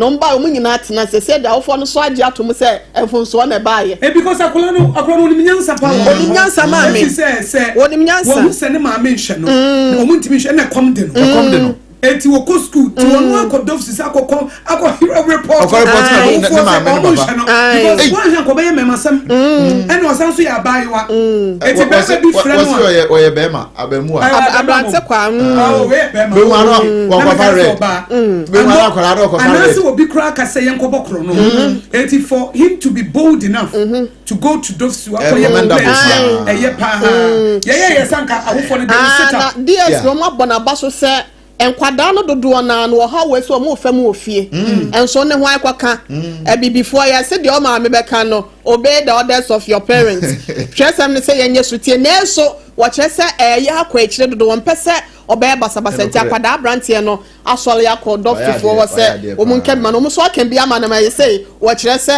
wɔn ba, wɔn nyinaa tena ase sɛ deɛ awofoɔ no so agye ato mu sɛ mfonsoɔ na ɛbaayɛ. Ebi kɔ sɛ akwadaa no akwadaa no onim nyansa paa wɔ Onim nyansa, maame. Efi sɛ Onim nyansa. Wɔn sɛ ne maame nhwɛ no na wɔn ntumi nhwɛ ɛna ɛkɔm de no. Ɛkɔm de no. Eti wɔkɔ school ti wɔn akɔ DOVVSU sɛ akɔkɔ akɔ hero report. Ɔkɔ report na ne awofoɔ sɛ maame ne wɔn papa. nhwɛ no because wɔn ahwɛ nkɔbɛyɛ mɛmasɛm, ɛna ɔsan so yɛ abaayewa, eti bɛrima bi frɛ no wɔsi a ɔyɛ ɔyɛ bɛrima abamuwa. Aberante kwa. Oh, wei yɛ bɛrima. Bɛhu ano Okay. wɔkɔfa Na meka sɛ red. ɔbaa. Bɛhu ano akwadaa no ɔkɔfa anaasɛ red. obi koraa ka sɛ yɛnkɔbɔ korɔ no, eti for him to be bold enough to go to DOVVSU akɔyɛ commendable complaint paa. yɛ ɛyɛ paa. Yɛyɛ yɛ sanka awofoɔ no de Ah, sit na up. DS wɔn abɔ n'aba so sɛ nkwadaa no dodoɔ naa no ɔhaw wɔ so, wɔn fam wɔ fie nso ne ho akɔka abibifoɔ yɛ sɛ deɛ ɔmaame bɛka no, obey the orders of your parents. Twerɛsɛm no sɛ yɛnyɛ sotie, nanso wɔkyerɛ sɛ ɛyɛ akɔ akyire dodo, wɔn pɛ sɛ ɔbɛyɛ basabasa, nti Ɛnokorɛ. akwadaa aberanteɛ no asɔre akɔ DOVVSUfoɔ hɔ Wayɛ sɛ adeɛ wɔn paa. nka bi ma no, wɔn nso aka bi ama no ma yɛ sɛ wɔkyerɛ sɛ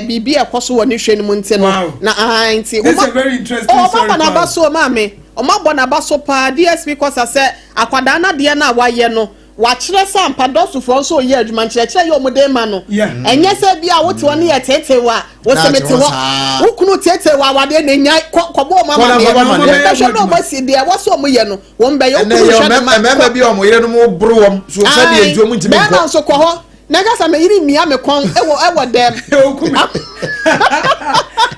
biribi a ɛkɔ so wɔ ne hwɛ no mu nti no na ahan nti This is a very interesting ɔmo story abɔ n'aba paa. so, maame, ɔmo abɔ n'aba so paa. DSP kɔsa sɛ akwadaa n'adeɛ no a wayɛ no, wakyerɛ sɛ ampa DOVVSUfoɔ nso yɛ adwuma nkyerɛkyerɛ yɛ ɔmo de ma no. Ɛnyɛ sɛ bi a wote hɔ ne yɛ tete wa Na wosɛ ate mete hɔ hɔ saa. wo kunu tete wa awadeɛ na enya kɔ kɔbɔ ɔmo Kɔ na amaneɛ kɔbɔ amaneɛ. bɛhwɛ na ɔmo asi deɛ ɛwɔ so ɔmo yɛ no wɔn bɛyɛ wo Ɛnɛ kunu yɛ hwɛ ne ma mmarima kɔ bi a ɔmo yerenom boro wɔm so sɛdeɛ nti ɔmo ntumi bɛrima nkɔ. nso kɔ hɔ na ɛka sɛ meyere mia me kɔn ɛwɔ dɛm. Okume.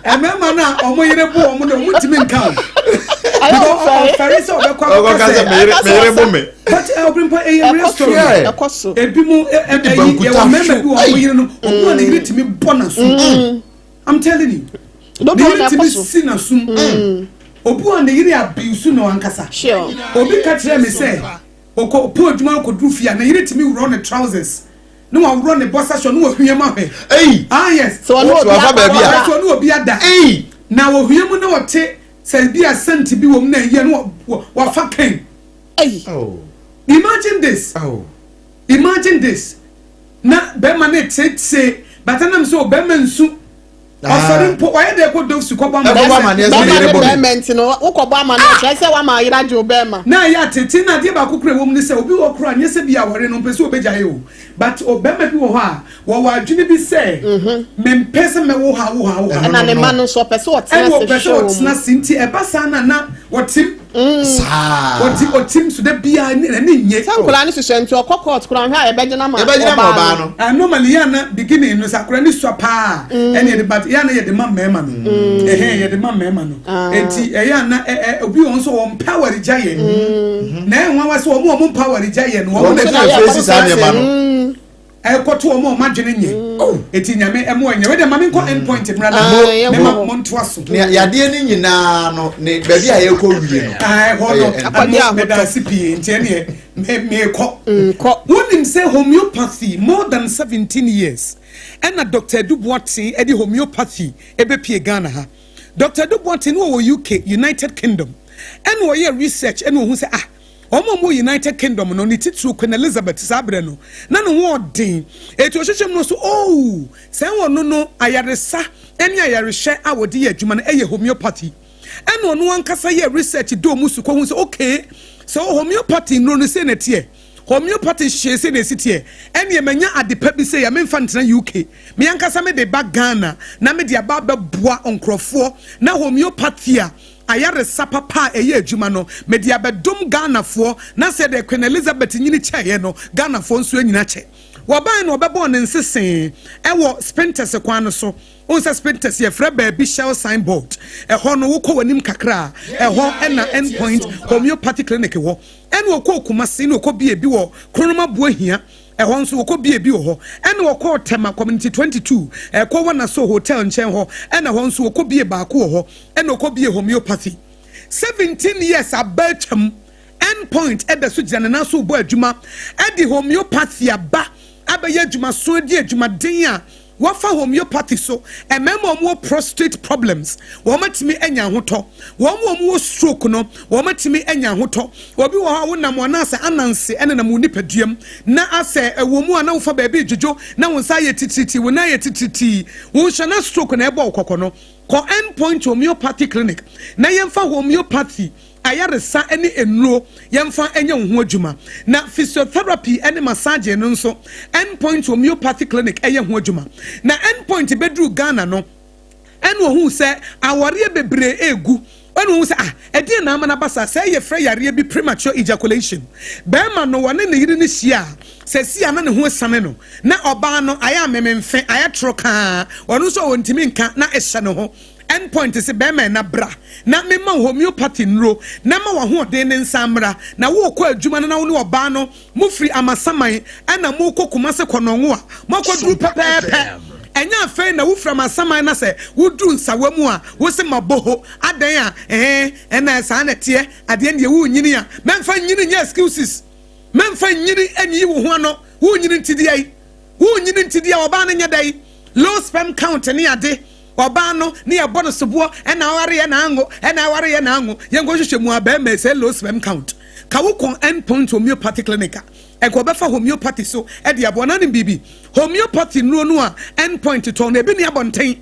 Mmarima no a wɔn yere bo wɔn no, wɔn ntumi nka o. Because ɔfɛre sɛ ɔbɛkɔ akɔka sɛ me yere bo me. But ɔbɛnpa ɛyɛ real story. Ɛkɔ so. Ebi mu ɛyi yɛwɔ mmarima bi wɔ wɔn yere no, obu a ne yere tumi bɔ n'aso. I'm telling you. Ne yere tumi si n'asom. Obu a ne yere abuse no ankasa. Obi ka kyerɛ me sɛ ɔkɔ pɔn adwuma akɔduru fie a, ne yere tumi worɔ ne trousers ne waworɔ ne boxer short ne wahwie mu ahwɛ. Ei! Ah yes. Sɛ ɔne obi akɔ baabi a. Sɛ ɔne obi ada. Ei! Na wɔhwie mu na wɔte sɛ bi a scent bi wɔ mu na ɛyɛ na wafa kɛn. Ei! Oh. Imagine this. Oh. Imagine this. Na bɛrima ne tete bata nam sɛ ɔbɛrima nsu. Ɔsɔre mpo ɔyɛ dɛ kɔ dɔf si kɔbɔ amaneɛ. Bɛrima ne bɛrima nti no wokɔbɔ amaneɛ kyerɛ sɛ wama ayere agye wo bɛrima. Na ɛyɛ atete na adeɛ baako kura ɛwɔ mu ne sɛ obi wɔ kora nyɛ sɛ bi aware no mpɛ sɛ ɔbɛgyae o, but ɔbɛrima bi wɔ hɔ a wɔwɔ adwene bi sɛ mempɛ sɛ mɛwo ha wo ha wo ha. Ɛna ne ma no nso ɔpɛ sɛ ɔtena ase hwɛ wɔn. Ɛna ɔpɛ sɛ ɔtena ase nti ɛba saa na na ɔtem. Saa. Ɔte ɔtim so da biara ne n'ani nnye. Sɛ nkwadaa no hyehyɛ nti ɔkɔ court koraa nhwɛ a yɛbɛgyina ma Yɛbɛgyina ma ɔbaa no. Ah normally yɛ ana beginning no sɛ akwadaa no sua paa ɛna yɛde but yɛ ana yɛde ma mmarima no ɛhɛn yɛde ma mmarima no eti ɛyɛ ana ɛ ɛ obi wɔn nso wɔn mpɛ awaregya yɛ na ɛyɛ nwanwa sɛ wɔn a wɔn mpɛ awaregya yɛ no wɔn na ɛna ɛfɛsi saa nneɛma no. Ɛkɔto wɔn a wɔn adwene nyɛ. Oh. Eti Nyame ɛmo ɛnyɛ. Wei deɛ ma menkɔ end point mmra na Ah, yɛnkɔ mema hɔ. mo ntoa so. Ne yadeɛ no nyinaa no ne baabi a yɛrekɔ wie no. Ah, ɛhɔ no Ɛyɛ end. Akɔgye ɛmo ahotɔ. meda ase pii nti ɛneɛ me mekɔ. Nkɔ. Wonim sɛ homeopathy more than 17 years ɛna Doctor Adu Boateng ɛde homeopathy ɛbɛpie Ghana ha. Doctor Adu Boateng no ɔwɔ UK, United Kingdom, ɛna ɔyɛɛ research ɛna ɔhu sɛ ah Wɔn a wɔwɔ United Kingdom no, ne titiriw Queen Elizabeth saa bere no, na ne ho ɔden. Enti ɔhwehwɛ mu no so, oh, sɛ ɔno no, ayaresa ne ayarehwɛ a wɔde yɛ adwuma no yɛ homeopathy. Ɛna ɔno ankasa yɛɛ research dɔɔ mu so kɔhu sɛ, okay, sɛ homeopathy nnuro no sei na ɛteɛ, homeopathy nhyehyɛe sei na ɛsi teɛ, ɛneɛ manya ade pa bi sei a, memfa ntena UK. Me ankasa mede ba Ghana na mede aba abɛboa nkurɔfoɔ na homeopathy a Ayaresa papa a ɛyɛ adwuma no, mede abɛdom Ghanafoɔ, na sɛdeɛ Queen Elizabeth nyini kyɛeɛ no, Ghanafoɔ nso anyini akyɛ. Wɔbaeɛ no wɔbɛbɔɔ ne nsesee wɔ Spintex kwan no so. Wohu sɛ Spintex yɛfrɛ baabi Shell sign board. Ɛhɔ no wokɔ w'anim kakra a, ɛhɔ na End Point Homeopathy Clinic wɔ. Ɛna ɔkɔɔ Kumasi na ɔkɔbie bi wɔ Kronoma Buahia. Ɛhɔ nso wɔkɔ bie bi wɔ hɔ. Ɛna wɔkɔɔ Tema Community 22, ɛkɔ Wanaso Hotel nkyɛn hɔ, ɛna hɔ nso wɔkɔ bie baako wɔ hɔ. Ɛna ɔkɔ bie homeopathy. 17 years aba atwam, End Point ɛda so gyina ne nan so rebɔ adwuma ɛde homeopathy aba abɛyɛ adwumaso adi adwumaden a wɔafa homeopathy so. Mmarima a wɔwɔ prostate problems, wɔatumi anya ahotɔ. Wɔn a wɔwɔ stroke no, wɔatumi anya ahotɔ. Obi wɔ hɔ a wonam anaasɛ ananse nenam wo nipaduam na asɛ ɛwɔ mu a na wofa baabi redwodwo na wo nsa ayɛ titiritii, wo nan ayɛ titiritii. Wonhwɛ na stroke na ɛbɔ wo kɔkɔ no. Kɔ End Point Homeopathy Clinic na yɛmfa homeopathy ayaresa ne nnuro yɛmfa nyɛ wo ho adwuma. Na physiotherapy ne massaging no nso, End Point Homeopathy Clinic yɛ ho adwuma. Na End Point bɛduruu Ghana no, ɛna ɔhuu sɛ awareɛ bebree regu. Ɛna ɔhuu sɛ, ah, ɛdeɛn na ama no aba saa? Sɛɛ yɛfrɛ yareɛ bi premature ejaculation. Barima no, ɔne ne yere no hyia a, sɛsi a na ne ho asiane no. Na ɔbaa no ayɛ amememfe, ayɛ toro kaa, ɔno nso ɔntumi nka, na ɛhyɛ ne ho. End point se, Bɛrima ɛna bra na memma wo homeopathy nnuro na ma w'ahoɔden no nsan mmra. Na worekɔ adwuma no na wo ne ɔbaa no mofiri Amasaman ɛna morekɔ Kumase Kɔnɔngo a, moakɔduru pɛpɛɛpɛ. Ɛnyɛ afei na wofiri Amasaman na sɛ woduru Nsawa mu a, wose mabɔ ho, adɛn a, ɛɛ, ɛna saa na ɛteɛ, adeɛ no deɛ worenyini a, mɛmfa nyini nyɛ excuses. Mɛmfa nyini nyiyi wo ho ano. Wonyini nti deɛn? Wonyini nti deɛ ɔbaa no nyɛ dɛn? Low sperm count ne ade. Ɔbaa no ne yɛbɔ no soboɔ ɛna awareɛ na anwo, ɛna awareɛ na anwo. Yɛnkɔ hwehwɛ mu a bɛrima ɛsɛ low sperm count. Ka wo kɔ End Point Homeopathy Clinic a, ɛnka ɔbɛfa homeopathy so de aboa. Na nim biribi? Homeopathy nnuro no a End Point tɔn no, ebi nni abɔnten.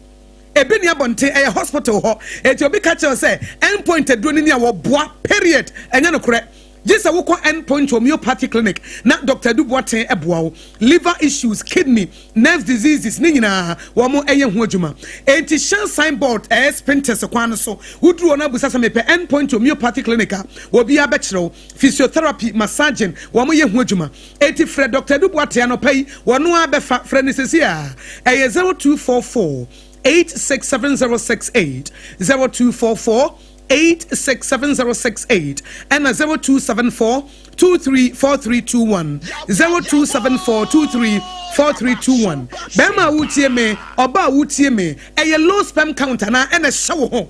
Ebi nni abɔnten, ɛyɛ hospital hɔ. Enti obi ka kyerɛ wo sɛ End Point aduro no ni a, wɔboa, period. Ɛnyɛ nokorɛ. Gye sɛ wokɔ End Point Homeopathy Clinic na Doctor Adu Boateng boa wo. Liver issues, kidney, nerves diseases ne nyinaa wɔn yɛ ho adwuma. Enti hyɛn sign board ɛyɛ Spintex kwan no so. Woduru hɔ na bisa sɛ mepɛ End Point Homeopathy Clinic a, obiara bɛkyerɛ wo. Physiotherapy, massaging, wɔn yɛ ho adwuma. Enti frɛ Doctor Adu Boateng anɔpa yi, ɔno ara bɛfa. Frɛ no seesei ara. Ɛyɛ 0244. 867068, 0244 867068 ɛna 0274 234321, 0274 234321. Bɛrima a wotie me, ɔba a wotie me, ɛyɛ low sperm count anaa ɛna ɛhyɛ wo ho,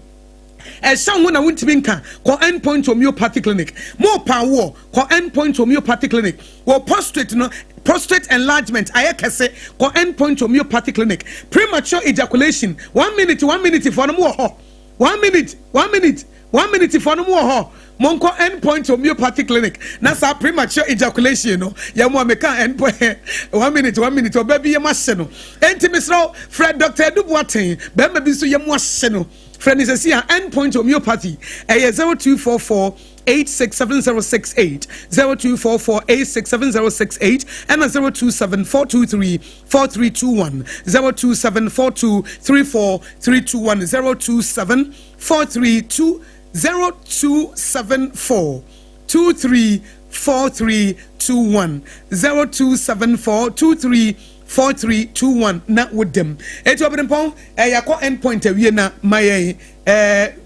ɛhyɛ wo ho na wontumi nka, kɔ Endpoint Homeopathy Clinic. Mo pa woɔ, kɔ Endpoint Homeopathy Clinic. Wɔ prostate no, prostate enlargement ayɛ kɛse, kɔ Endpoint Homeopathy Clinic. Premature ejaculation, 1 minute 1 minute fɔ no mo wɔ hɔ, 1 minute 1 minute 1 minute fɔ no mo wɔ hɔ. Monkɔ Endpoint Homeopathy Clinic na saa premature ejaculation no yɛ mo a meka endpoint 1 minute 1 minute. Ɔbaa bi yɛ mo ahyɛ no, enti mesrɛ, frɛ Dr Edu Boateng. Bɛrima bi nso yɛ mo ahyɛ no, frɛ ne sɛsi a Endpoint Homeopathy ɛyɛ 0244 867068, 0244 867068 ɛna 027 423 4321, 027 423 4321, 027 432 0274 23 4321, 0274 23 4321 na wodam. Eti ɔbɛnpɔn ɛyɛ akɔ Endpoint awie na ma yɛn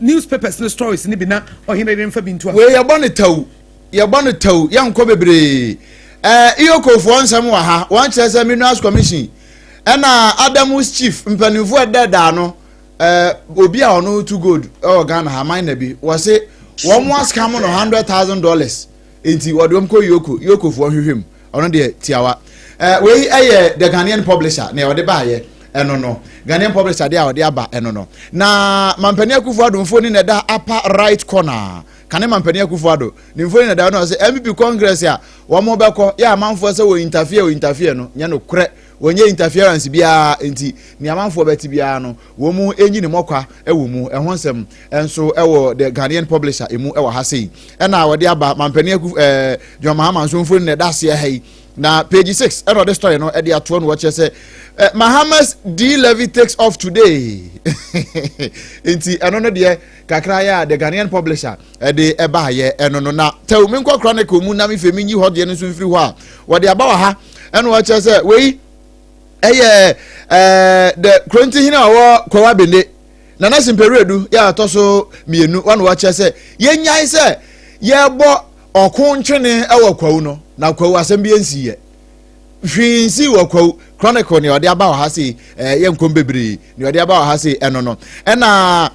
newspapers no stories ni bi na ɔhene de nfa bi nto a. Wei yɛbɔ ne taw, yɛbɔ ne taw, yɛnkɔ bebree. EOCO foɔ nsɛm wɔ ha. Wɔn kyerɛ sɛ Minerals Commission ɛna Adamus chief mpanimfoɔ ɛdɛɛdaa no, obi a ɔno tu gold ɛwɔ Ghana ha, miner bi, wɔse wɔn mo ascam no $100,000, nti wɔde wɔn kɔ EOCO. EOCO foɔ hwehwɛ mu. Ɔno deɛ tiawa. Wei ɛyɛ The Ghanaian Publisher na ɔde baayɛ ɛno no. Ghanaian Publisher deɛ a ɔde aba ɛno no, na Mampanin Akufo Addo mfoni na ɛda upper right corner. Kane Mampanin Akufo Addo ne mfoni na ɛda no. Ɔsɛ NPP congress a wɔn bɛkɔ yɛ amanfoɔ sɛ wɔ interfere, wɔ interfere no nyɛ no korɛ, wɔnyɛ interference biara, nti nea amanfoɔ bɛte biara no, wɔn mu enyi ne mɔkwa ɛwɔ mu. Ɛho nsɛm nso ɛwɔ The Ghanaian Publisher emu ɛwɔ ha sei. Ɛna wɔde aba, Mampanin Akufo John Mahama nso mfoni na ɛda aseɛ ha yi, na page 6 ɛna ɔde story no ɛde atoɔ no. Wɔkyerɛ sɛ Mahama's D levy takes off today, nti ɛno no deɛ kakra yɛ a The Ghanaian Publisher ɛde ɛbaayɛ ɛno no. Na tɛw mi nkɔ Chronicle mu na mi fɛ mi nyi hɔ deɛ no nso mfiri hɔ a wɔde aba wɔ ha. Ɛna wɔkyerɛ sɛ wei ɛyɛ the Kurontihene a ɔwɔ Kwawu Abende, Nana Simperedu yɛ atɔ so mmienu, wɔn wɔkyerɛ sɛ yɛnyae sɛ yɛbɔ ɔko ntwene ɛwɔ Kwawu no, na Kwawu asɛm bi nsi yɛ hwee nsi wɔ Kwawu. Chronicle nea ɔde aba wɔ ha se yɛ nkɔm bebree nea ɔde aba wɔ ha se ɛno no. Ɛna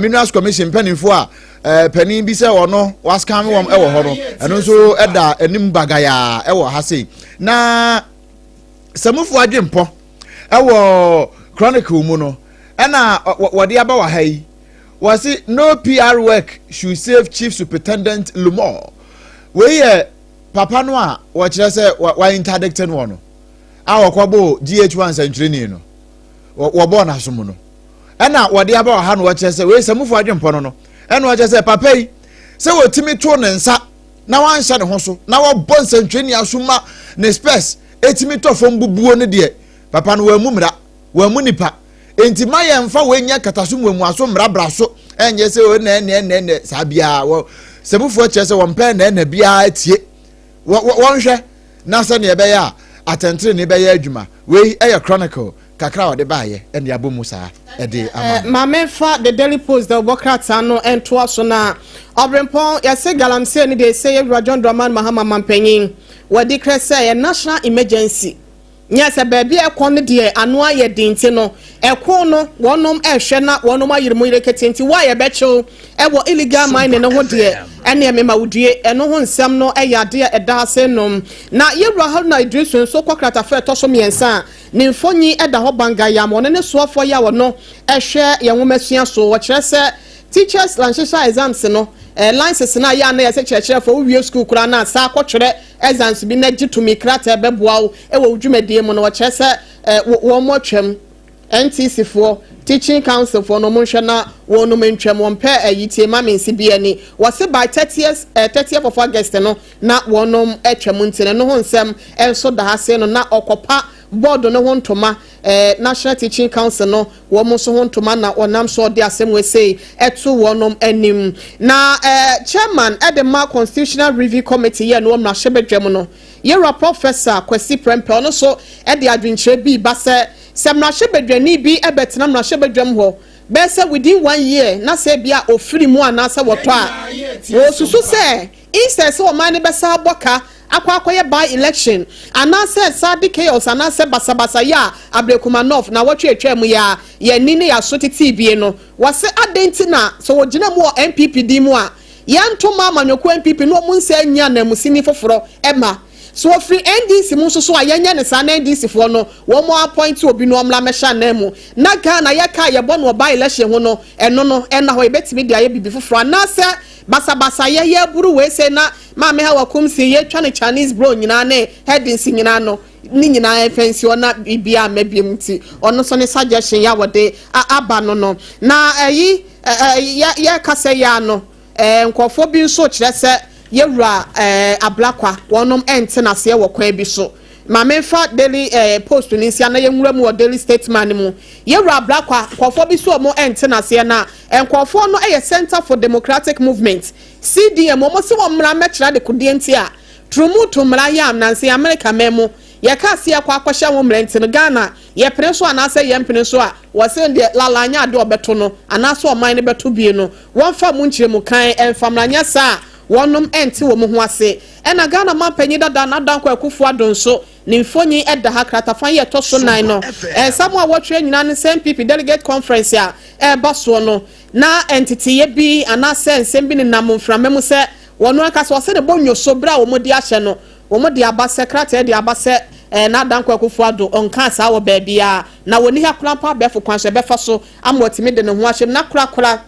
Minerals Commission mpanimfoɔ a panin bi sɛ ɔno wascam wɔn ɛwɔ hɔ no, ɛno nso ɛda anim bagayaa ɛwɔ ha se. Na Sɛmufoɔ adwempɔ ɛwɔ Chronicle mu no, ɛna wɔde aba wɔ ha yi, wɔsi no PR work should save Chief Superintendent Lumor. Wei yɛ papa no a wɔkyerɛ sɛ wa interdict no wɔ no a wɔkɔbɔ GH1 nsɛntwerɛni no, wɔbɔɔ n'asom no. Ɛna wɔde aba wɔ ha no, wɔkyerɛ sɛ wei Sɛmufoɔ adwempɔ no, ɛna wɔkyerɛ sɛ papa yi sɛ wɔtumi to ne nsa na wanhyɛ ne ho so na wɔbɔ nsɛntwerɛni aso ma ne specs etimi tɔ fam bubuo no deɛ, papa no wɔn mu mmira, wɔn mu nipa, nti ma yɛn fa wɔn nyɛ kataso muamuaso mbrabra so. Ɛnyɛ sɛ wɔn nɛ nɛ nɛ nɛ saa biara wɔ Sɛmufoɔ kyerɛ sɛ wɔn pɛ nɛ nɛ biara tie wɔ wɔnhwɛ na sɛnea ɛbɛyɛ a atɛntene bɛyɛ adwuma. Wei ɛyɛ Chronicle kakra a wɔde baayɛ ɛne abɔ mu saa ɛde ama. Maame, fa The Daily Post da ɔbɔ krataa no ntoa so. Na ɔbrempɔn, yɛsɛ galamsey no deɛ, sɛ yɛwura John Dramani Mahama mampanyin wɔde krɛ sɛ yɛ national emergency, nyɛ sɛ baabi a ɛkɔ no deɛ ano ayɛ den, nti no ɛko no wɔnom ɛhwɛ na wɔnom ayere mu yere kete, nti wo a yɛbɛkyew ɛwɔ illegal mining no ho deɛ, ɛne ɛmema wodue. Ɛno ho nsɛm no ɛyɛ adeɛ ɛda ase nom. Na yɛwura Haruna Idrisu nso kɔ kratafa ɛtɔ so 3 a ne mfonyi ɛda hɔ bangayam, ɔno ne soafoɔ yi a wɔno ɛhwɛ yɛn nwoma sua so. Wɔkyerɛ sɛ teachers licensure exams no, license na yɛ ana yɛsɛ kyerɛkyerɛfoɔ wowie school koraa na saa akɔtwerɛ exams bi na gye tumi krataa bɛboa wo ɛwɔ wo dwumadie mu no, wɔkyerɛ sɛ wɔn mo atwam. NTC foɔ, Teaching Council foɔ no, mo nhwɛ na wɔn nom ntwam. Wɔn pɛ ɛyi tie maame nsi bi ani wɔsi by 30th of August no na wɔn nom atwam, nti no ho nsɛm nso da ha se no na ɔkɔpa board no ho ntoma, National Teaching Council no wɔn nso ho ntoma na wɔnam so ɔde asɛm wɔ ɛto wɔn anim. Na chairman ɛde ma Constitutional Review Committee yɛ no wɔ mmarahyɛbadwam no, Yɛwura Professor Kwasi Prempeh, ɔno nso de adwenkyerɛ bi ba sɛ mmarahyɛbadwani bi bɛtena mmarahyɛbadwam hɔ bɛyɛ sɛ within one year na sɛ bi a ofiri mu anaasɛ wɔtɔ a, wɔsusu sɛ instead sɛ ɔman no bɛsa abɔ ka akɔ akɔyɛ by election anaasɛ saa de chaos anaasɛ basabasa yɛ a Ablekuma North na wɔtwe atwa mu yɛ a yɛni ne yɛaso tete bie no, wɔsɛ adan ti na sɛ wɔgyina mu wɔ NPP din mu a, yɛnto ma amanyɔkuo NPP na wɔn nsa nya anamusini foforɔ ɛma so wɔfiri NDC mu nso so a, yɛnyɛ ne saa na NDC foɔ no wɔn mo appoint obi no ɔmmra mɛhyɛ anan mu na Ghana yɛka yɛbɔ no ɔba election ho no, ɛno no ɛna hɔ yɛbɛtumi de ayɛ bibi foforɔ anaasɛ basabasa yɛyɛ buru wei sɛ na Maame Hawa Koomson yɛtwa ne Chinese bro nyinaa ne headings nyinaa no ne nyinaa ɛfɛnsi hɔ na biribiara mma biem. Nti ɔno nso ne suggestion yɛ a wɔde aba no na ɛyi ɛɛ yɛ yɛkasa yɛ ano nkurɔfoɔ bi nso kyerɛ sɛ yɛwura Ablakwa wɔnom ɛnte n'aseɛ wɔ kwan bi so. Maame nfa Daily Post ne nsia na yɛnwura mu wɔ Daily Statesman mu. Yɛwura Ablakwa, nkurɔfoɔ bi so wɔn ɛnte n'aseɛ na nkurɔfoɔ no yɛ Center for Democratic Movement, CDM. Wɔn si wɔn mmara mɛkyerɛ adekodeɛ nti a turumutu mmara yɛ am nansi America mɛn mu yɛka ase yɛkɔ akɔhyɛ wɔn mmerɛ nti no Ghana yɛpene so anaasɛ yɛmpene so a, wɔsɛ deɛ lalanya ade ɔbɛto no anaasɛ ɔman no bɛto bie no, wɔmfa mu nkyerɛ mu kan ɛmfa mmara saa wɔnom ɛnte wɔn ho ase. Ɛna Ghana mampanyin dada Nana Dankwa Akufo Addo nso ne mfonyin ɛda ha kratafa yi ɛtɔ so nan no. Ɛnsɛm a wɔtwerɛ nyinaa ne sɛ NPP delegate conference a ɛreba soɔ no na nteteyɛ bi anaasɛ nsɛm bi nenam mframa mu sɛ wɔn ankasa wɔsɛ ne bɔ nyoso bere a wɔn de ahyɛ no, wɔn de aba sɛ krataa de aba sɛ Nana Dankwa Akufo Addo ɔnka saa wɔ baabi a na wɔn ha koraa mpo abɛɛfo kwan so ɛbɛfa so ama wɔtumi de ne ho ahyɛ mu na korakora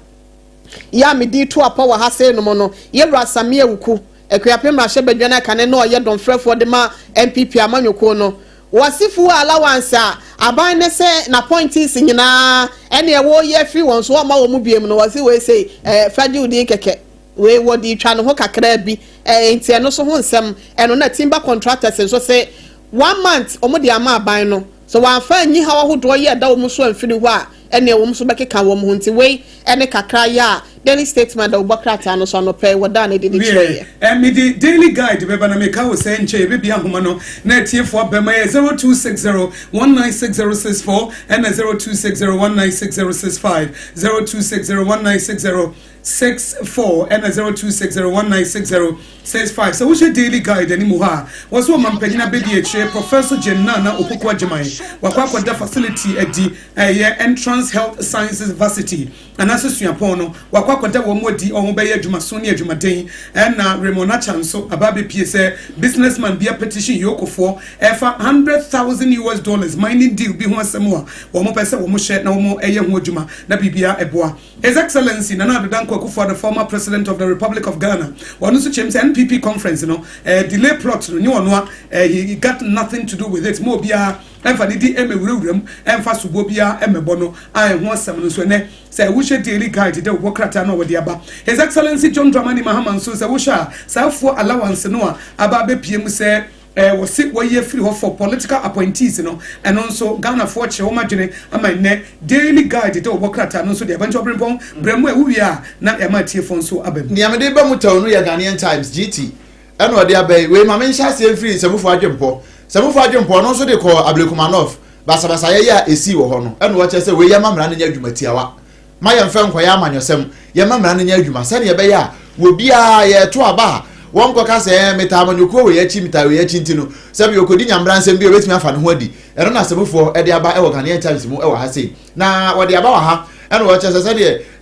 yɛ a mede to apɔ wɔ ha sei nom no. Yɛwura Sammi Awuku, Akuapem mmarahyɛbadwa no akane na ɔyɛ dɔmfrɛfoɔ de ma NPP amanyɔkuo no, wɔsi fuel allowance a aban ne sɛ n'appointees nyinaa ɛne ɛwɔ yɛ firi wɔn so wɔn ma wɔn mu biem no, wɔsi wei sei fagye din kɛkɛ wei wɔde twa ne ho kakra bi nti ɛno so ho nsɛm ɛno. Na timber contractors nso sɛ one month wɔn de ama aban no so wɔamfa anyi haw ahodoɔ yɛ ɛda wɔn so amfiri hɔ a, ɛne wɔn nso bɛkeka wɔn ho. Nti wei ɛne kakra yɛ a Daily Statesman da wɔbɔ krataa no so anɔpɛ wɔda ne de de kyerɛ yɛ. Ɛ mede Daily Guide bɛba na meka wo sɛ nkyɛ yɛbɛbia ahoma no na atiefoɔ abɛma yɛ 0260 196064 ɛna 0260 196065, 0260 196064 ɛna 0260 196065. Sɛ wohyɛ Daily Guide anim hɔ a, wɔ so ɔma mpanyin abɛdi akyire Professor Jane Nana Opoku Agyeman wakɔ akɔda facility adi, ɛyɛ Entrance Health Sciences Varsity anaasɛ suapɔn no, wakɔ akɔda wɔn mu adi. Ɔho bɛyɛ adwumaso ne adwumaden. Ɛna Raymond Acha nso aba abɛpie sɛ businessman bi a petition yokofoɔ ɛfa US$100,000 mining deal bi ho asɛm a wɔn pɛ sɛ wɔn hyɛ na wɔn ɛyɛ ho adwuma na biribia ɛboa. His Excellency Nana Addo Dankwa Akufo-Addo, former President of the Republic of Ghana, wɔn nso kyerɛm sɛ NPP conference no delay plot no nye ɔno a he got nothing to do with it. Mo obiara ɛmfa ne di ɛmɛwurawura mu, ɛmfa soboɔ biara ɛmɛbɔ no a ɛho asɛm no nso ɛnɛ sɛ wohyɛ Daily Guide dɛ wɔbɔ krataa no a wɔde aba. His Excellency John Dramani Mahama nso, sɛ wohyɛ a saa fuel allowance no a aba abɛpie mu sɛ wɔsi wɔyi afiri hɔ for political appointees no, ɛno nso Ghanafoɔ kyerɛ wɔn adwene ama nnɛ Daily Guide de wɔbɔ krataa no nso de abɛnkyɛn ɔbɛnpɔn brɛ mu a ɛwuwie a na yɛama atiefoɔ nso aba mu. Nea mede ba mu tɛw no yɛ Ghanaian Times, GT, ɛna ɔde aba yi. Wei ma menhyɛ aseɛ mfiri Sɛmufo Adwempɔ. Sɛmufo Adwempɔ ɔno nso de kɔɔ Ablekuma North basabasayɛ yi a ɛsii wɔ hɔ no, ɛna wɔkyerɛ sɛ wei yɛma mmara no nyɛ adwuma tiawa ma yɛmfɛ nkɔyɛ amanyɔsɛm, yɛma mmara no nyɛ adwuma sɛdeɛ ɛbɛyɛ a wɔbiara yɛto aba a wɔnkɔka sɛ metaa amanyɔkuo wei akyi, metaa wei akyi. Nti no sɛbi ɔkɔdi nyambra nsɛm bi a obɛtumi afa ne ho adi. Ɛno na asɛmufoɔ ɛde aba ɛwɔ Ghanaian Times mu ɛwɔ ha sei na wɔde aba wɔ ha. Ɛna wɔkyerɛ sɛ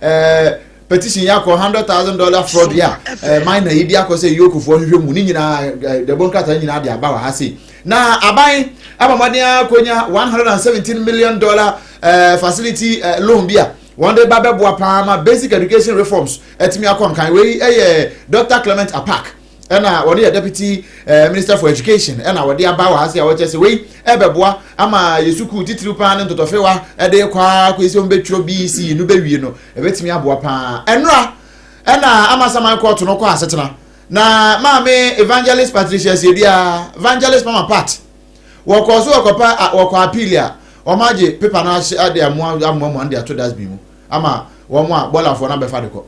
sɛdeɛ petition yɛ akɔ $100,000 fraud yɛ a miner yi de akɔ sɛ yokofoɔ hwehwɛ mu ne nyinaa dɛbɔ nkrataa nyinaa de aba wɔ ha sei. Na aban ama mmɔden akɔnya $117 million facility loan bi a wɔn de ba bɛboa paa ma basic education reforms ɛtumi akɔ nkan. Wei ɛyɛ Dr Clement Apaak, ɛna wɔn yɛ Deputy Minister for Education, ɛna wɔde aba wɔ ha se a wɔkyɛ sɛ wei ɛbɛboa ama yɛ sukuu titiriw paa ne ntɔtɔfewa ɛde kɔ akɔ esi wɔn bɛtwerɛ BEC no bɛwie no, ɛbɛtumi aboa paa. Ɛnora ɛna Amasaman kɔɔto no kɔ asetena na Maame Evangelist Patricia Siedua, Evangelist Mama Pat, wɔkɔ so wɔkɔpa wɔkɔ appeal a wɔn agye paper no ahyɛ ade amoa amoa mu de ato dustbin mu ama wɔn a bɔlafoɔ no abɛfa de kɔ.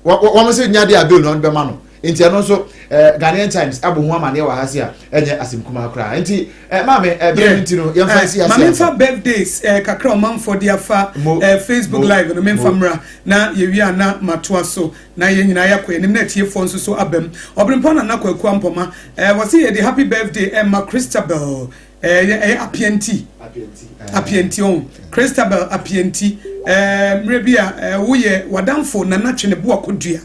Wɔn sɛ nya de a bail no bɛma no. Nti ɛno nso Ghanaian Times abɔ ho amaneɛ wɔ ha se a ɛnyɛ asɛm kumaa koraa. Nti maame, bere no nti no, yɛmfa nsi ase. Ma memfa birthdays kakra ɔmanfoɔ de afa Facebook Live no memfa mmra, na yɛwie a na matoa so na yɛn nyinaa yɛakɔ anim na atiefoɔ nso so aba mu. Ɔberempɔn Nana Kwaku Ampɔma, wɔse yɛde happy birthday ɛma Christabel, ɛyɛ Apianti, Apianti ɔn, Christabel Apianti. Mmerɛ bi a woyɛ wadamfo Nana Twene Boa Kodua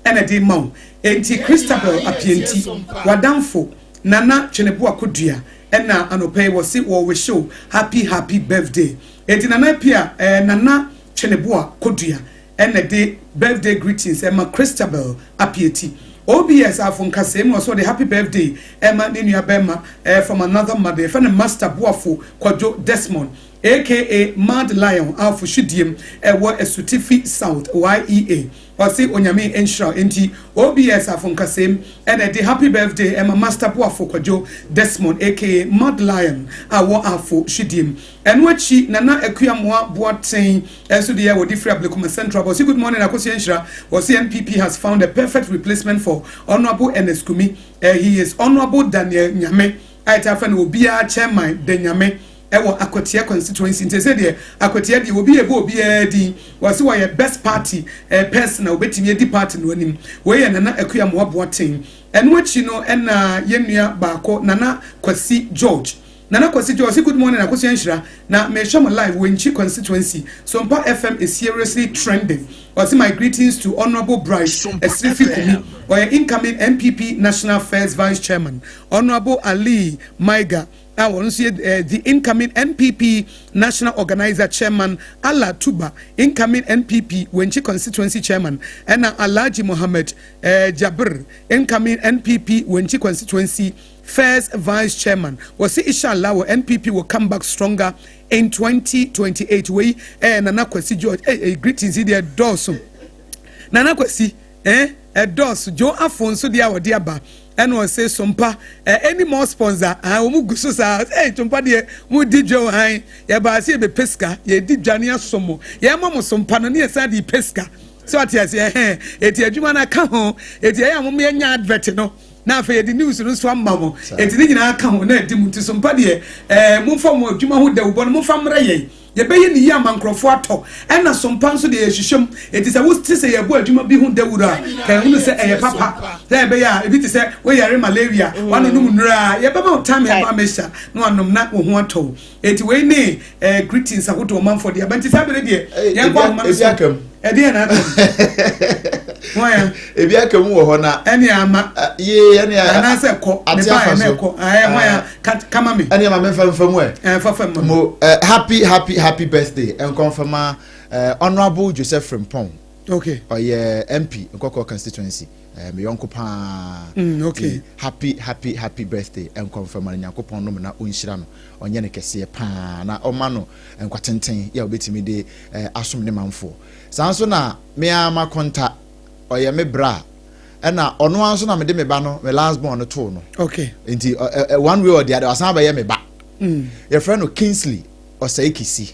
ɛna de ma wo. Enti Christabel Apianti, wadamfo Nana Twene Boa Kodua ɛna anɔpɛ yi wɔse wɔwehye wo happy happy birthday. Enti Nana Apia, Nana Twene Boa Kodua ɛna de birthday greetings ɛma Christabel Apiati. OBS afo nkasɛɛ mu ɔsɛ ɔde happy birthday ɛma ne nua bɛrima from another mother, yɛfɛ no Master Boafo Kwadwo Desmond, aka Mad Lion, afo hwidiem ɛwɔ Asutifi South YEA. Ɔse Onyame nhyira. Enti OBS afo nkasɛm ɛna ɛde happy birthday ɛma Master Boafo Kwadwo Desmond, aka Mad Lion, a wɔ afo hwidiem. Ɛno akyi, Nana Akuamoa Boaten ɛnso deɛ wɔde firi Ablekuma Central. Wɔse good morning, Akosua Nhyira. Wɔse NPP has found a perfect replacement for Honourable Ernest Kumi. He is Honourable Daniel Nyame a yɛte afɛ no obiara chairman de Nyame ɛwɔ Akwatia constituency. Nti sɛ deɛ Akwatia deɛ obi ɛbɔ obiara din, wɔse wɔyɛ best party person a obetumi edi party no anim. Wɔyɛ Nana Akuamoa Boaten. Ɛno akyi no, ɛna yɛn nua baako, Nana Kwasi George. Nana Kwasi George, good morning, Akosua Nhyira. Na mehwɛ mo live Wenchi constituency. Sompa FM is seriously trending. Ɔse my greetings to Honourable Bright Esirifi Kumi, ɔyɛ incoming NPP National First Vice Chairman, Honourable Ali Maiga a wɔn nso yɛ the incoming NPP National Organizer Chairman, Allah Tuba, incoming NPP Wenchi constituency chairman, ɛna Alhaji Mohammed Jabir, incoming NPP Wenchi constituency first vice chairman. Wɔsi inshallah wɔ NPP will come back stronger in 2028. Wei Nana Kwasi George. Greetings yi deɛ dɔɔso. Nana Kwasi, ɛdɔɔso. Joe Afo nso deɛ a wɔde aba ɛna ɔsɛ Sompa any more sponsor? Ah, wɔn gu so saa. Sompa deɛ mo di dwa wɔ han, yɛba ase yɛbɛpɛ sika, yɛdi dwa ne aso mo, yɛma mo Sompa no ne yɛsan de pɛ sika so ate ase. Ɛhɛn, eti adwuma no aka ho, eti ɛyɛ a mo yɛnya advert no na afei yɛde news no nso ama mo, eti ne nyinaa ka ho na ɛdi mu. Nti Sompa deɛ, momfa mo adwuma ho dawubɔ no momfa mmerɛ yɛn, yɛbɛyɛ ne yie ama nkurɔfoɔ atɔ. Ɛna Sompa nso deɛ yɛhyehyɛ mu, eti sɛ wote sɛ yɛbɔ adwuma bi ho dawuro a, ka ehunu sɛ ɛyɛ papa sɛ ɛbɛyɛ a ebi te sɛ woyare malaria, wanonom nnura a yɛbɛma wo time yɛba amɛhyia na wanom na wo ho atɔ wo. Eti wei ne greetings ahodoɔ ɔmanfoɔ deɛ aba. Nti saa bere deɛ yɛn kɔ ahoma no so. Ɛdeɛ na aka mu wɔn ya. Ebi aka mu wɔ hɔ na. Ɛne ama. Yee, ɛne anaasɛ kɔ ne ba yɛ na ɛkɔ ɛɛ wɔn ya kama mi. Ɛne ama mi nfa nfa mu ɛ. Ɛɛ, fa fa mu. Mo happy happy happy birthday nkɔnfama Honourable Joseph Frimpong. Ɔyɛ MP Nkɔkɔ constituency, me yɔnko paa. Happy happy happy birthday nkɔnfama no. Nyankopɔn nom na ɔnhyira no, ɔnyɛ no kɛseɛ paa na ɔma no nkwa tenten yɛ a obɛtumi de asom ne manfoɔ. Saa nso na me ara makonta, ɔyɛ me bra, ɛna ɔno ara nso na mede me ba no, me last born no too no. Nti one way or the other wasan abɛyɛ me ba. Yɛfrɛ no Kingsley Ɔsɛe Kisi.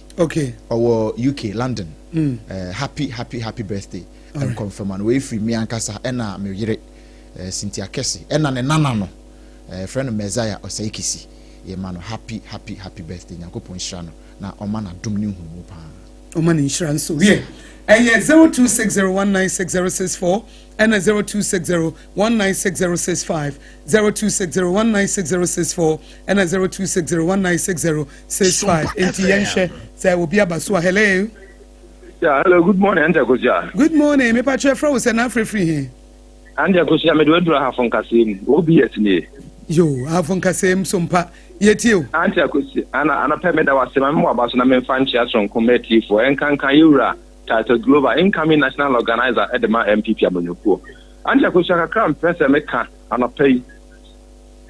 Ɔwɔ UK, London. Happy happy happy birthday nkɔmfama no. Wei firi me ankasa ɛna me yere Cynthia Kɛse ɛna ne nana no, yɛfrɛ no Messiah Ɔsɛe Kisi. Yɛma no happy happy happy birthday. Nyankopɔn nhyira no na ɔma n'adom ne nhunumu paa. Ɔma ne nhyira nso wiɛ. Ɛyɛ 0260196064 ɛna 0260196065, 0260196064 ɛna 0260196065. Nti yɛnhwɛ sɛ obi aba so a. Hello. Yeah, hello, good morning, Auntie Akosia. Good morning. Mepa kyerɛ frɛ wo sɛ na afrɛfiri he? Auntie Akosia, mede waduru Ahafo nkasɛɛ mu. OBS nie. Yo, Ahafo nkasɛɛ mu, Sompa. Yɛtie o. Auntie Akosia, ana anɔpɛ meda wase ma memmɔ aba so na memfa nkyea soronko ma atiefoɔ. Ɛnkanka yɛwura Titus Glover, incoming national organizer de ma NPP amanyɔkuo. Auntie Akosia, kakra mpɛ sɛ meka anɔpɛ yi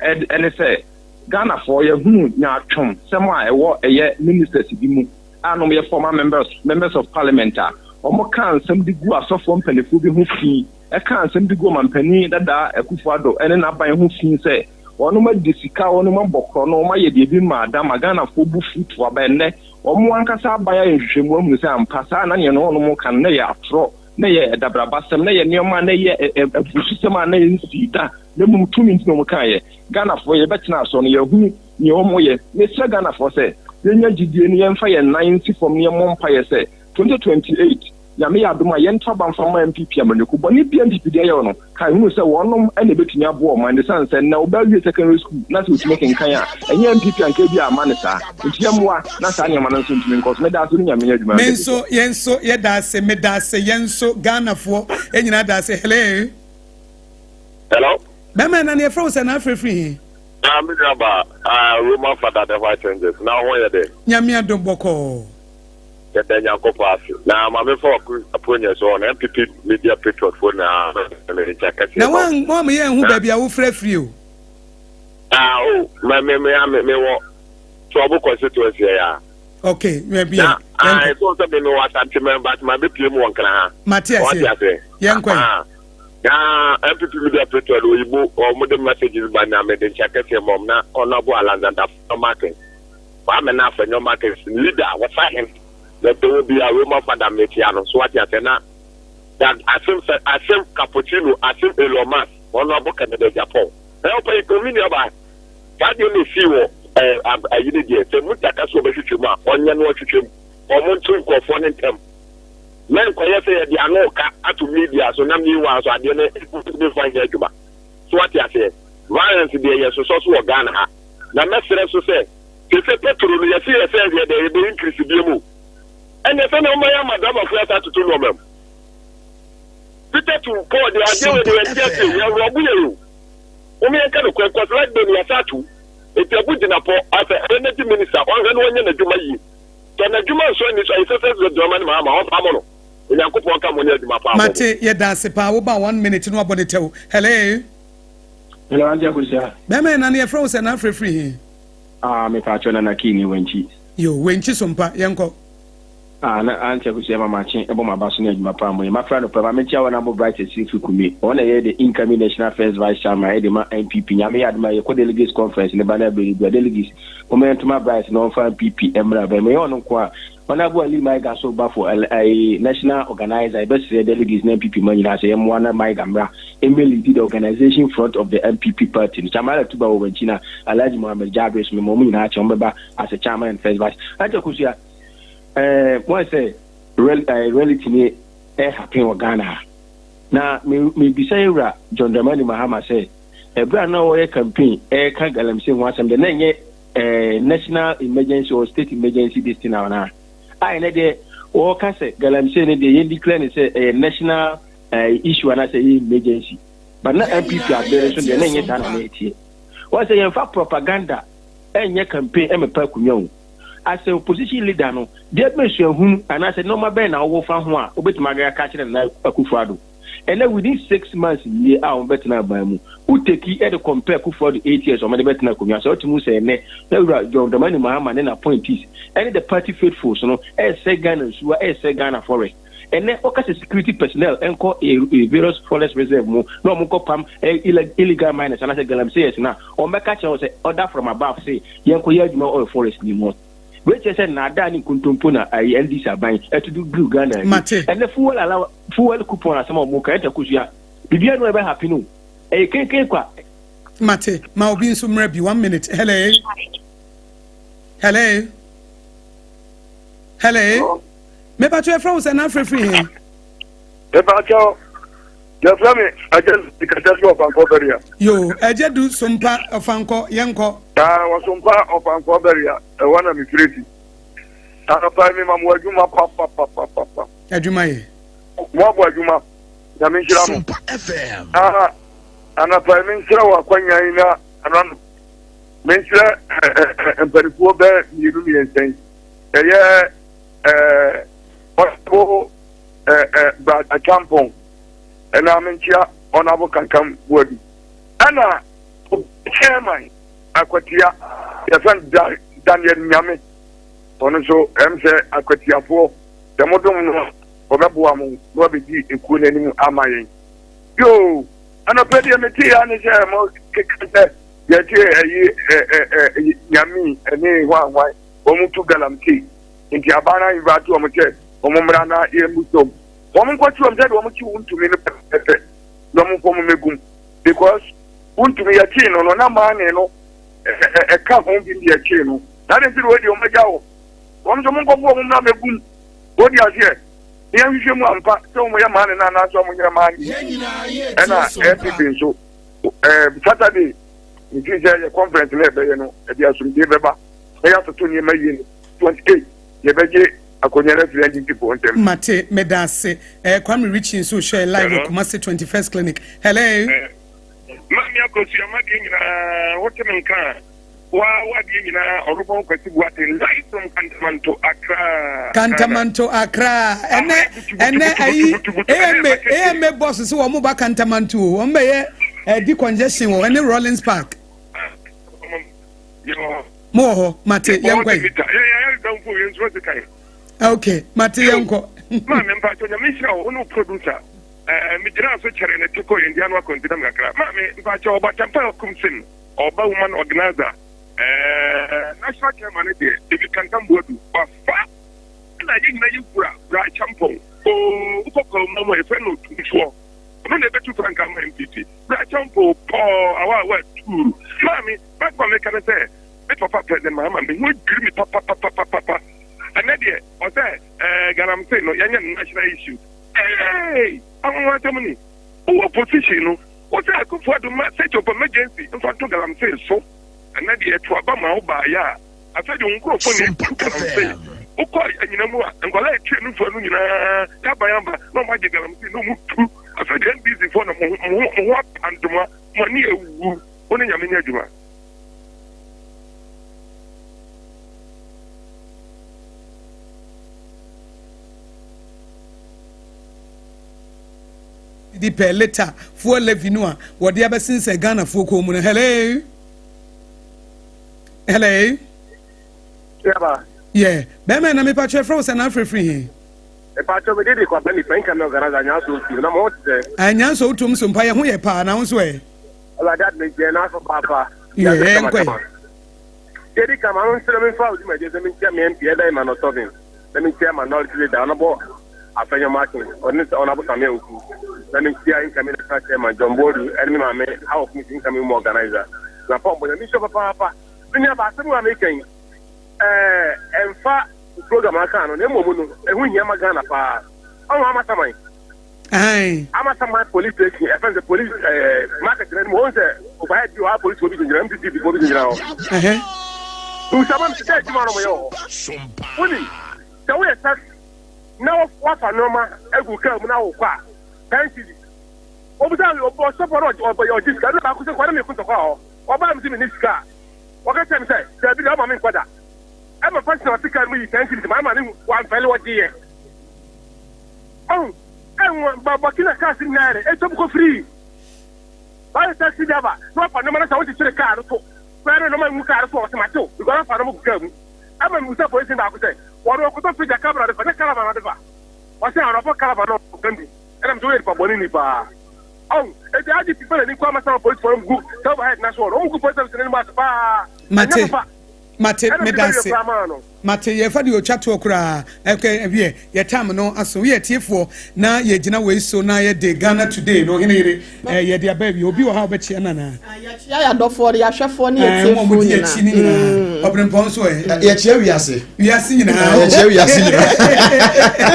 ɛne sɛ Ghanafoɔ yɛhunu nyaatwom sɛm a ɛwɔ ɛyɛ ministers bi mu a nom yɛ former members of parliament a wɔn ka nsɛm de gu asɔfoɔ mpanimfoɔ bi ho fi, ɛka nsɛm de gu ɔmampanin dada Akufo Addo ɛne n'aban ho fi sɛ wɔn adi sika, wɔn abɔ korɔ no, wɔn ayɛ deɛ ebi ma ada ma Ghanafoɔ bu fu to aba. Ɛnnɛ wɔn ankasa aban ayɛ nhwehwɛmu ahunu sɛ ampa saa na nea wɔn ka no na yɛ atorɔ. Na ɛyɛ adabrabasɛm, na ɛyɛ nneɛma a na ɛyɛ abususɛm a na ɛnsii da, na mmom tumi nti na wɔkaeɛ. Ghanafoɔ yɛbɛtena asoɔ no yɛahunu nea wɔyɛ. Mesrɛ Ghanafoɔ sɛ yɛnya gyidie na yɛmfa yɛn nan nsi fam na yɛmmɔ mpaeɛ sɛ 2028 Nyame yɛ adom a yɛnto aba mfa mma NPP amanyɔkuo. Bɔne biara NPP de ayɛ wo no, kae hunu sɛ wɔnom na ɛbɛtumi aboa ɔman no ɛsiane sɛ nnɛ wo ba awie secondary school na sɛ ɔtumi kenkan a, ɛnyɛ NPP anka ebia amma no saa. Nti yɛmmoa na saa nneɛma no nso ntumi nkɔ so. Meda ase ne Nyame nyɛ adwuma Me nso yɛn nso yɛda ase meda ase yɛn nso Ghanafoɔ nyinaa da ase hello. Hello. Bɛrima na ne yɛfrɛ wo sɛ na afrɛ firi he? Ah, me nua ba, ah, Roman Father the White Angels, na ho yɛ dɛ? Nyame adom bɔkɔɔ. Yɛda Nyankopɔn ase. Na ma memfa w'aponya so ɔno NPP Media Patriot foɔ nyinaa mede nkyɛ kɛseɛ Na woan woamma yɛanhu baabi a wofrɛ firi o. Ah oh, me me me me me wɔ Tuabu constituency yɛ ya. Okay, nwɛ bi yɛ. Ah, ɛsɛ sɛ me me wɔ Asante mɛ but ma bɛ pie mu wɔ Nkran ha. Mate aseɛ. Wate aseɛ. Yɛn kɔ yi. Na NPP Media Patriot oyibo wɔn de messages ba na mede nkyɛ kɛseɛ mɔm na Honourable Alexander Markins. Kwame na Afenyo Markins leader wɔfa hen na ɛbɛ wɔ bi a Roman father metia no so wate aseɛ na that asem fɛ asem cappuccino asem Elon Musk ɔno abo Canada Japan ɛ ɔpɛ yi kɔmi nua ba saa deɛ na esi wɔ ɛ ayi ne deɛ sɛ mutaka so ɔbɛhwehwɛ mu a ɔnyɛ no ɔhwehwɛ mu ɔmo nto nkurɔfoɔ ne ntɛm na nkɔyɛ sɛ yɛde ano ka ato media so na meanwhile so adeɛ no ntumi fa nyɛ adwuma so wate aseɛ violence deɛ yɛ sosɔ so wɔ Ghana ha. Na mɛsrɛ nso sɛ, seesei pɛtro no yɛse yɛ sɛ yɛ dɛ yɛbɛ increase biom o, ɛneɛ sɛnea wɔma yɛ ama driverfoɔ yi asa atoto nnoɔma mu. Peter to Paul deɛ adeɛ wei deɛ yɛnte aseɛ o, yɛ rɔbo yɛn o. Mom yɛnka nokorɛ cos light bill no yɛasa ato enti abu gyina pɔ asɛ energy minister ɔnhwɛ na ɔnyɛ n'adwuma yie. Sɛ n'adwuma nsɔ ani so a yɛsɛ sɛ Dramani Mahama ɔmpamo no. Onyankopɔn nka mo ne adwuma paa mo. Mate, yɛda ase paa, wo ba one minute na wabɔ ne tɛw. Hello. Hello, Auntie Akosua. Bɛrima yɛ nane yɛfrɛ wo sɛ na afrɛ firi he? Ah, me paatwɔ Nana Key ni Wankyi. Yo, Wankyi so mpa, yɛnkɔ. Ah, na Auntie Akosua ma makye ɛbɔ m'aba so ne adwuma paa mo yɛ. Mafrɛ anɔpa yi, ma menkyia wɔn abɔ Bright Asiri firi Kumi. Wɔn na ɛyɛ the incoming national first vice chairman ɛde ma NPP. Nyame yɛ adom a yɛkɔ delegates conference ne ba na ɛbrɛ no dua. Delegates, momma yɛntoma Bright na ɔmfa NPP mmra bɛn. Meyɛ ɔno nko a, Honourable Ali Maiga nso ba for ɛɛ national organizer yɛbɛsrɛ delegates ne NPP ma nyinaa sɛ yɛmmoa na Maiga mmra mmɛ leadi the organisation front of the NPP party no. Chairman Alatu ba wɔ wɔn akyi na Alhaji Mohammed Jabir nso mema wɔn nyinaa kyɛ wɔn bɛba as a chairman and first vice. Auntie Akosua, ɛɛ mo ayɛ sɛ real ɛɛ reality ne ɛ happen wɔ Ghana ha. Na me mebisa yɛwura John Dramani Mahama sɛ ɛberɛ a na ɔyɛ campaign ɛreka galamsey ho asɛm deɛ na ɛnyɛ eh, national emergency or state emergency this thing anaa a ɛnɛ deɛ wɔka sɛ galamsey no deɛ yɛn declare no sɛ ɛyɛ national eh, issue anaasɛ ɛyɛ emergency but na npp abere so deɛ na ɛnyɛ saa na na ɛteɛ wɔn sɛ yɛnfa propaganda ɛnyɛ campaign ɛmɛpa akonnwa o as a opposition leader no deɛ bɛ suahunu anaasɛ nneɛma bɛn na wɔwɔ fa ho a wobɛtumi aka akyerɛ Nana Akufo-Addo Ɛnɛ within 6 months nie a wɔn bɛtena aban mu, wo take ɛde compare Kufuor 8 years wɔn de bɛtena akonnwa sɛ ɔte mu sɛ ɛnɛ na wura John Dramani Mahama ne n'appointees ɛne the party faithfuls no ɛresɛ Ghana nsuwa, ɛresɛ Ghana forest. Ɛnɛ wɔka sɛ security personnel nkɔ various forest reserve mu na wɔn nkɔ pam illegal miners anaasɛ galamseyers na wɔn bɛka kyerɛ wɔn sɛ order from above say yɛnkɔ yɛ adwuma wɔ forest ni mu. Wei kyerɛ sɛ nnaadaa ne nkontompo na ayi NDC aban ɛto do guu Ghana ani. Mate. Ɛnɛ fuel alaw fuel coupon asɛm a wɔn ka ɛnta kosua. Biribiara no ɛbɛ happen o. Ɛyɛ kenken kwa. Mate. Ma obi nso mmra bi one minute. Hello. Hello. Hello. Mepatwo yɛfrɛ wo sɛ na afrɛ firi he? Mepatwo yɛfrɛ me Agya Du kasa fi Ɔfankɔ Bɛria. Yo, Agya Du Sompa Ɔfankɔ, yɛnkɔ. Ah, wɔsompa Ɔfankɔ Bɛria, ɛhɔ na mefiri fi. Anɔpa yi mema mo adwuma papapapapa. Adwuma yɛ. Mo abɔ adwuma, Nyame nhyira mo. Ah, anɔpa yi mensrɛ wɔ akwanya yi na anano mensrɛ mpanimfoɔ bɛɛ mmienu mmiɛnsa yi. Ɛyɛ ɛɛ ɔsabo ɛɛ Brad Achampong. Ɛna menkyea Honourable Kankam Boadu. Ɛna chairman Akwatia yɛfrɛ no Da Daniel Nyame. Ɔno nso ɛm sɛ Akwatiafoɔ sɛ modom no a ɔbɛboa mo na wabɛdi ekuo no anim ama yɛn. Yoo, anɔpɛ deɛ metee ya ne sɛ mo keka sɛ yɛte ɛyi ɛ ɛ ɛ Nyame ɛne hwan hwan wɔn tu galamsey nti aban no invite wɔn sɛ wɔn mmra na yɛmmu som. Wɔn nkɔkye wɔn sɛdeɛ wɔn kye Wontumi no pɛpɛpɛ na wɔn mfa wɔn mmɛgu mu because Wontumi yɛkyee no no na maane no ɛka ho bi na yɛkyee no na adɛn nti na wɔadi wɔn agya hɔ wɔn nso monkɔfo wɔn mmra mmɛgu mu wɔdi aseɛ na yɛnhwehwɛ mu ampa sɛ wɔn yɛ maane no anaasɛ wɔn nyɛ maane ɛna NPP nso ɛɛ Saturday mefiri sɛ yɛ conference na ɛbɛyɛ no ɛde asomdwe bɛba na yɛatoto nneɛma yie no 28 yɛbɛgye akonnwa no afiri NDC foɔ nsam. Mate, meda ase. Eh, Kwame Richie nso hwɛ live wɔ Kumasi 21st Clinic. Hello. Eh, Maame Akosua, m'adeɛ nyinaa, wote me nka a, wa w'adeɛ nyinaa, Ɔrobɔn Kwasi Boateng, live from Kantamanto, Accra. Kantamanto, Accra. Ɛnɛ, ɛnɛ, ayi, AMA, AMA boss sɛ wɔn ba Kantamanto o, wɔn bɛyɛ eh, decongestion wɔ ɛne Rollins Park. Mo wɔ hɔ, mate, yɛnkɔ yi. Ok, mate, yɛnkɔ. Maame mpakyɛ nyame nhyira wo ne producer. Eh, me gyina so kyɛrɛ ne te kɔ yɛn dia no akɔnti nam kakra. Maame mpakyɛ ɔba Tampa Kumsin, ɔba woman organizer. Eh, national chairman ne deɛ David Kantam Boadu wafa. Ɛna yɛn nyina yɛ wura bra champɔn. Oo, wokɔ kwa mu a yɛfrɛ no tumfoɔ. Ɔno na ɛbɛtu frankaa ma MPP. Bra champɔn pɔɔ awa awa tuuru. Maame M'asɛm a meka ne sɛ, me papa President Mahama, me ho adwiri me papapapapapa. Ɛnɛ deɛ, ɔsɛ ɛɛ galamsey no, yɛnyɛ no national issue. Eeii! Anwanwa asɛm ni. Wowɔ position no, wo sɛ Akufo Addo mma state of emergency mfa nto galamsey so. Ɛnɛ deɛ, yɛto aba ma wo baeɛ a, afei deɛ wo nkurɔfoɔ na ɛtu galamsey. Wokɔ anyina mu a, nkwadaa a ɛtua nufoɔ no nyinaa, yɛaban aba na wɔagye galamsey na wɔtu. Afei deɛ NDC foɔ na mo ho, mo ho, mo ho apandoma, mo ani awu. Wo ne Nyame nyɛ adwuma. Di per litre fuel levy no a wɔde abɛsensɛn Ghanafoɔ kɔn mu no. Hello? Hello? Yaba. Yeah. Bɛrima na mepa kyerɛ frɛ wo sɛ na afrɛfiri he? Mepa kyerɛ me dede kwa bɛni fɛn kame organizer nyanso otu na mo ho te sɛ. Ah, nyanso otu mso mpa yɛ ho yɛ paa na wo nso ɛ. Awurade adom nti yɛn nan so paapa. Yɛ yɛn kɔ yi. Deɛ di kan ma no nsrɛ me mfa dwumadie sɛ menkyia me MP ɛda Emmanuel Tovin na menkyia Minority Leader Ɔnabɔ Afenyo Martin ɔne sɛ Ɔnabɔ Samia Oku na menkyia incoming National Chairman John Boadu ɛne me maame Hawa Kumsi incoming Women Organizer na pɔn bɔ nyame nhyira papaapa me nua ba asɛm a meka yi ɛɛ ɛmfa program aka no na mmom no ɛho hia ma Ghana paa ɔho amasaman Ae. Amasaman police station ɛfɛn sɛ police ɛɛ market na anim wɔn sɛ overhead bi wɔ ha police obi gyinagyina MPP obi gyinagyina hɔ. Nsama mi sɛ adwuma no mo yɛ wɔ hɔ. Wonim sɛ woyɛ taxi na wafa nneɛma agu kaa mu na wokɔ a ten cedis. Obisa ɔsɔfo no ɔgye sika ɛna baako sɛ kɔ na meko ntɔkwa wɔ hɔ. Ɔbaa mi sɛ menni sika a wɔka kyerɛ me sɛ dabi na ɔma me nkɔ da. Ɛma taxi na ɔte kaa no mu yi ten cedis ma ama ne wamfɛle ɔgyeeɛ. Ɔho ɛnwa ba Burkina cars nyinaa yɛ dɛ ɛtwa mu kɔ free. Wayɛ taxi driver na wafa nneɛma na sɛ wokyekyere car no to koraa na nneɛma ngu car no so a ɔse matew because wafa nneɛma gu car mu. Ɛma mebisa polisini baako sɛ wɔde ɔkɔtɔ fridge a caravan de fa nyɛ caravan na ɔde fa. Ɔse aa ɔfa caravan na ɔka bi ɛna mese woyɛ nipa bɔne ni paa. Ɔho enti IGP fa n'ani kɔ ama sama polisifoɔ no gu sɛ overhead na so hɔ no wɔn gu police service no anim ase paa. Ɛnyɛ Mate. papa. Mate, Ɛna mede meda bɛwie ase. koraa maa no. Mate, yɛfa deɛ ɔtwa toɔ koraa. Ɛkɛ, ɛwiɛ, yɛ time no aso. Woyɛ atiefoɔ na yɛgyina wei so na yɛde Ghana Today no, ɔhene yere, eh, yɛde aba awie. Obi wɔ ha a wobɛkyea no anaa? Ah, yɛkyea yɛ adɔfoɔ, yɛ ahwɛfoɔ ne Eh, mo a yɛtiefoɔ modi akyi no nyinaa. nyinaa. Ɔberempɔn nso ɛ? Yɛkyea wiase. Wiase nyinaa. Yɛkyea wiase nyinaa.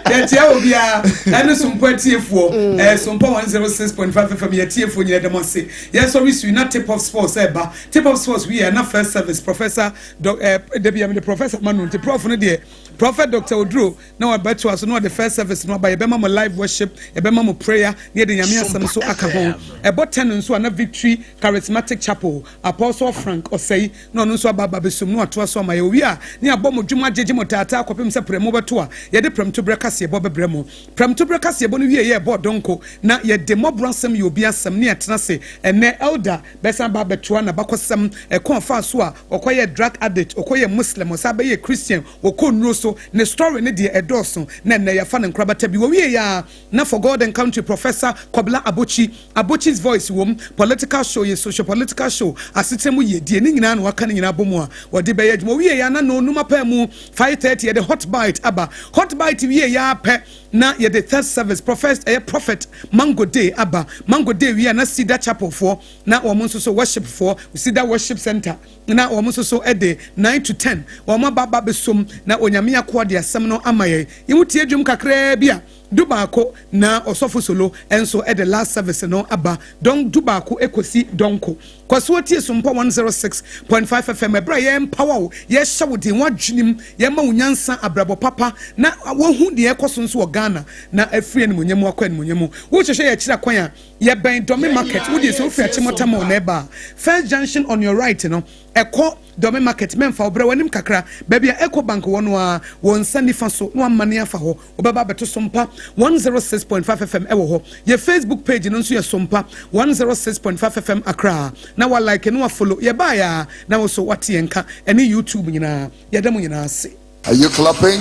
Yɛkyea obiara. Ɛne Sompa atiefoɔ. Eh, Sompa 106.5 FM yɛtiefoɔ nyinaa da mo ase. Yɛsɔre sui na tip of sports ɛba. Tip of sports wi yɛ na first service professor dɔ ɛɛ eh, dabi yɛ mede professor ma no nti prof no deɛ prophet doctor oduro na wabɛtoa so na ɔde first service no aba yɛbɛma mo live worship yɛbɛma mo prayer na yɛde nyame asɛm nso aka ho ɛbɔ ten nso a na victory charismatic chapel apostle frank ɔsɛe na ɔno nso aba aba bɛsum na watoa so ama yɛ owie a ne abɔ mo dwom agyegye mo taataa kɔpem sɛ prɛmo bɛto a yɛde prɛmto berɛ kaseɛbɔ bɛbrɛ mo prɛmto berɛ kaseɛbɔ no wie yɛ ɛbɔ dɔnko na yɛde mmɔborɔ asɛm yɛ obi asɛm ne yɛtena se ɛnɛ elder Bɛsan aba abɛtoa n'abakɔsɛm, ɛkwan a ɔfaa so a ɔkɔyɛɛ drug addict, ɔkɔyɛɛ Muslim, ɔsan bɛyɛɛ Christian, ɔkɔɔ nnuro so. so ne story ne deɛ ɛdɔɔso na ɛnɛ yɛfa ne nkorabata bi. Wɔwie yɛ a, na For God and Country, Professor Kɔbla Abokyi, Abokyi's Voice wom, political show yɛ social political show, asetena mu yɛ die ne nyinaa na waka ne nyinaa bɔ mu a wɔde bɛyɛ adwuma. Wɔwie yɛ a, na nonum apɛ mu 5:30 yɛde Hot Bite aba. Hot Bite wie yɛ apɛ na yɛde third service, prophet, ɛyɛ Prophet Mango Day aba. Mango Day wie a, na Cedar Chapel foɔ na wɔn nso so worship foɔ, Cedar Worship Center, na wɔn nso so de 9 to 10 wɔn aba bɛsom na Onyame akoa de asɛm no ama yɛn. Yɛn tie dwom kakraa bi a, 11 na Ɔsɔfo Solo nso de last service no aba, dɔn 11 ekosi dɔnko. Kɔsoɔ tie Sompa 106.5 FM ɛberɛ a yɛn mpawa wo, yɛhyɛ wo den, wadwenem, yɛma wo nyansa, abrabɔ papa na wohu deɛ ɛkɔ so nso wɔ Ghana na afiri animonyam akɔ animonyam mu. Wohwehwɛ yɛ akyiri akwan a, yɛbɛn Dɔme Market. Wodeɛ sɛ wofiri Achimota ma ɔna ɛba a, first junction on your right no, ɛkɔ Dɔme Market, mɛmfa wobrɛ w'anim kakra, baabi a Eco Bank wɔ no a, wɔn nsa nifa so na wama ne afa hɔ, wobɛba abɛto Sompa 106.5 FM ɛwɔ hɔ. Yɛ Facebook page no nso yɛ Sompa 106.5 FM Accra, na wa like na wa follow. Yɛbaeɛ a, na wo so wate yɛn ka ɛne YouTube nyinaa. Yɛda mo nyinaa ase. Are you clapping?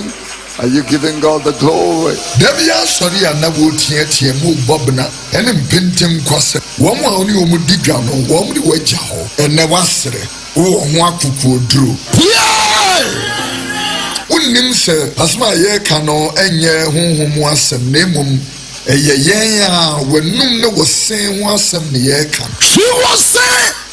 Are you giving God the glory? Dabi, asɔre a na wɔreteatea mu bɔ bena ɛne mpenten kwasɛ wɔn a wɔne wɔn di dwa no, wɔn de wɔagya hɔ. Ɛnɛ wasere wowɔ ho akokoɔduro piae. Wonnim sɛ asɛm a yɛreka no ɛnyɛ honhom mu asɛm, na mmom ɛyɛ yɛn a w'anum ne wo sen ho asɛm ne yɛreka. Twi wɔ se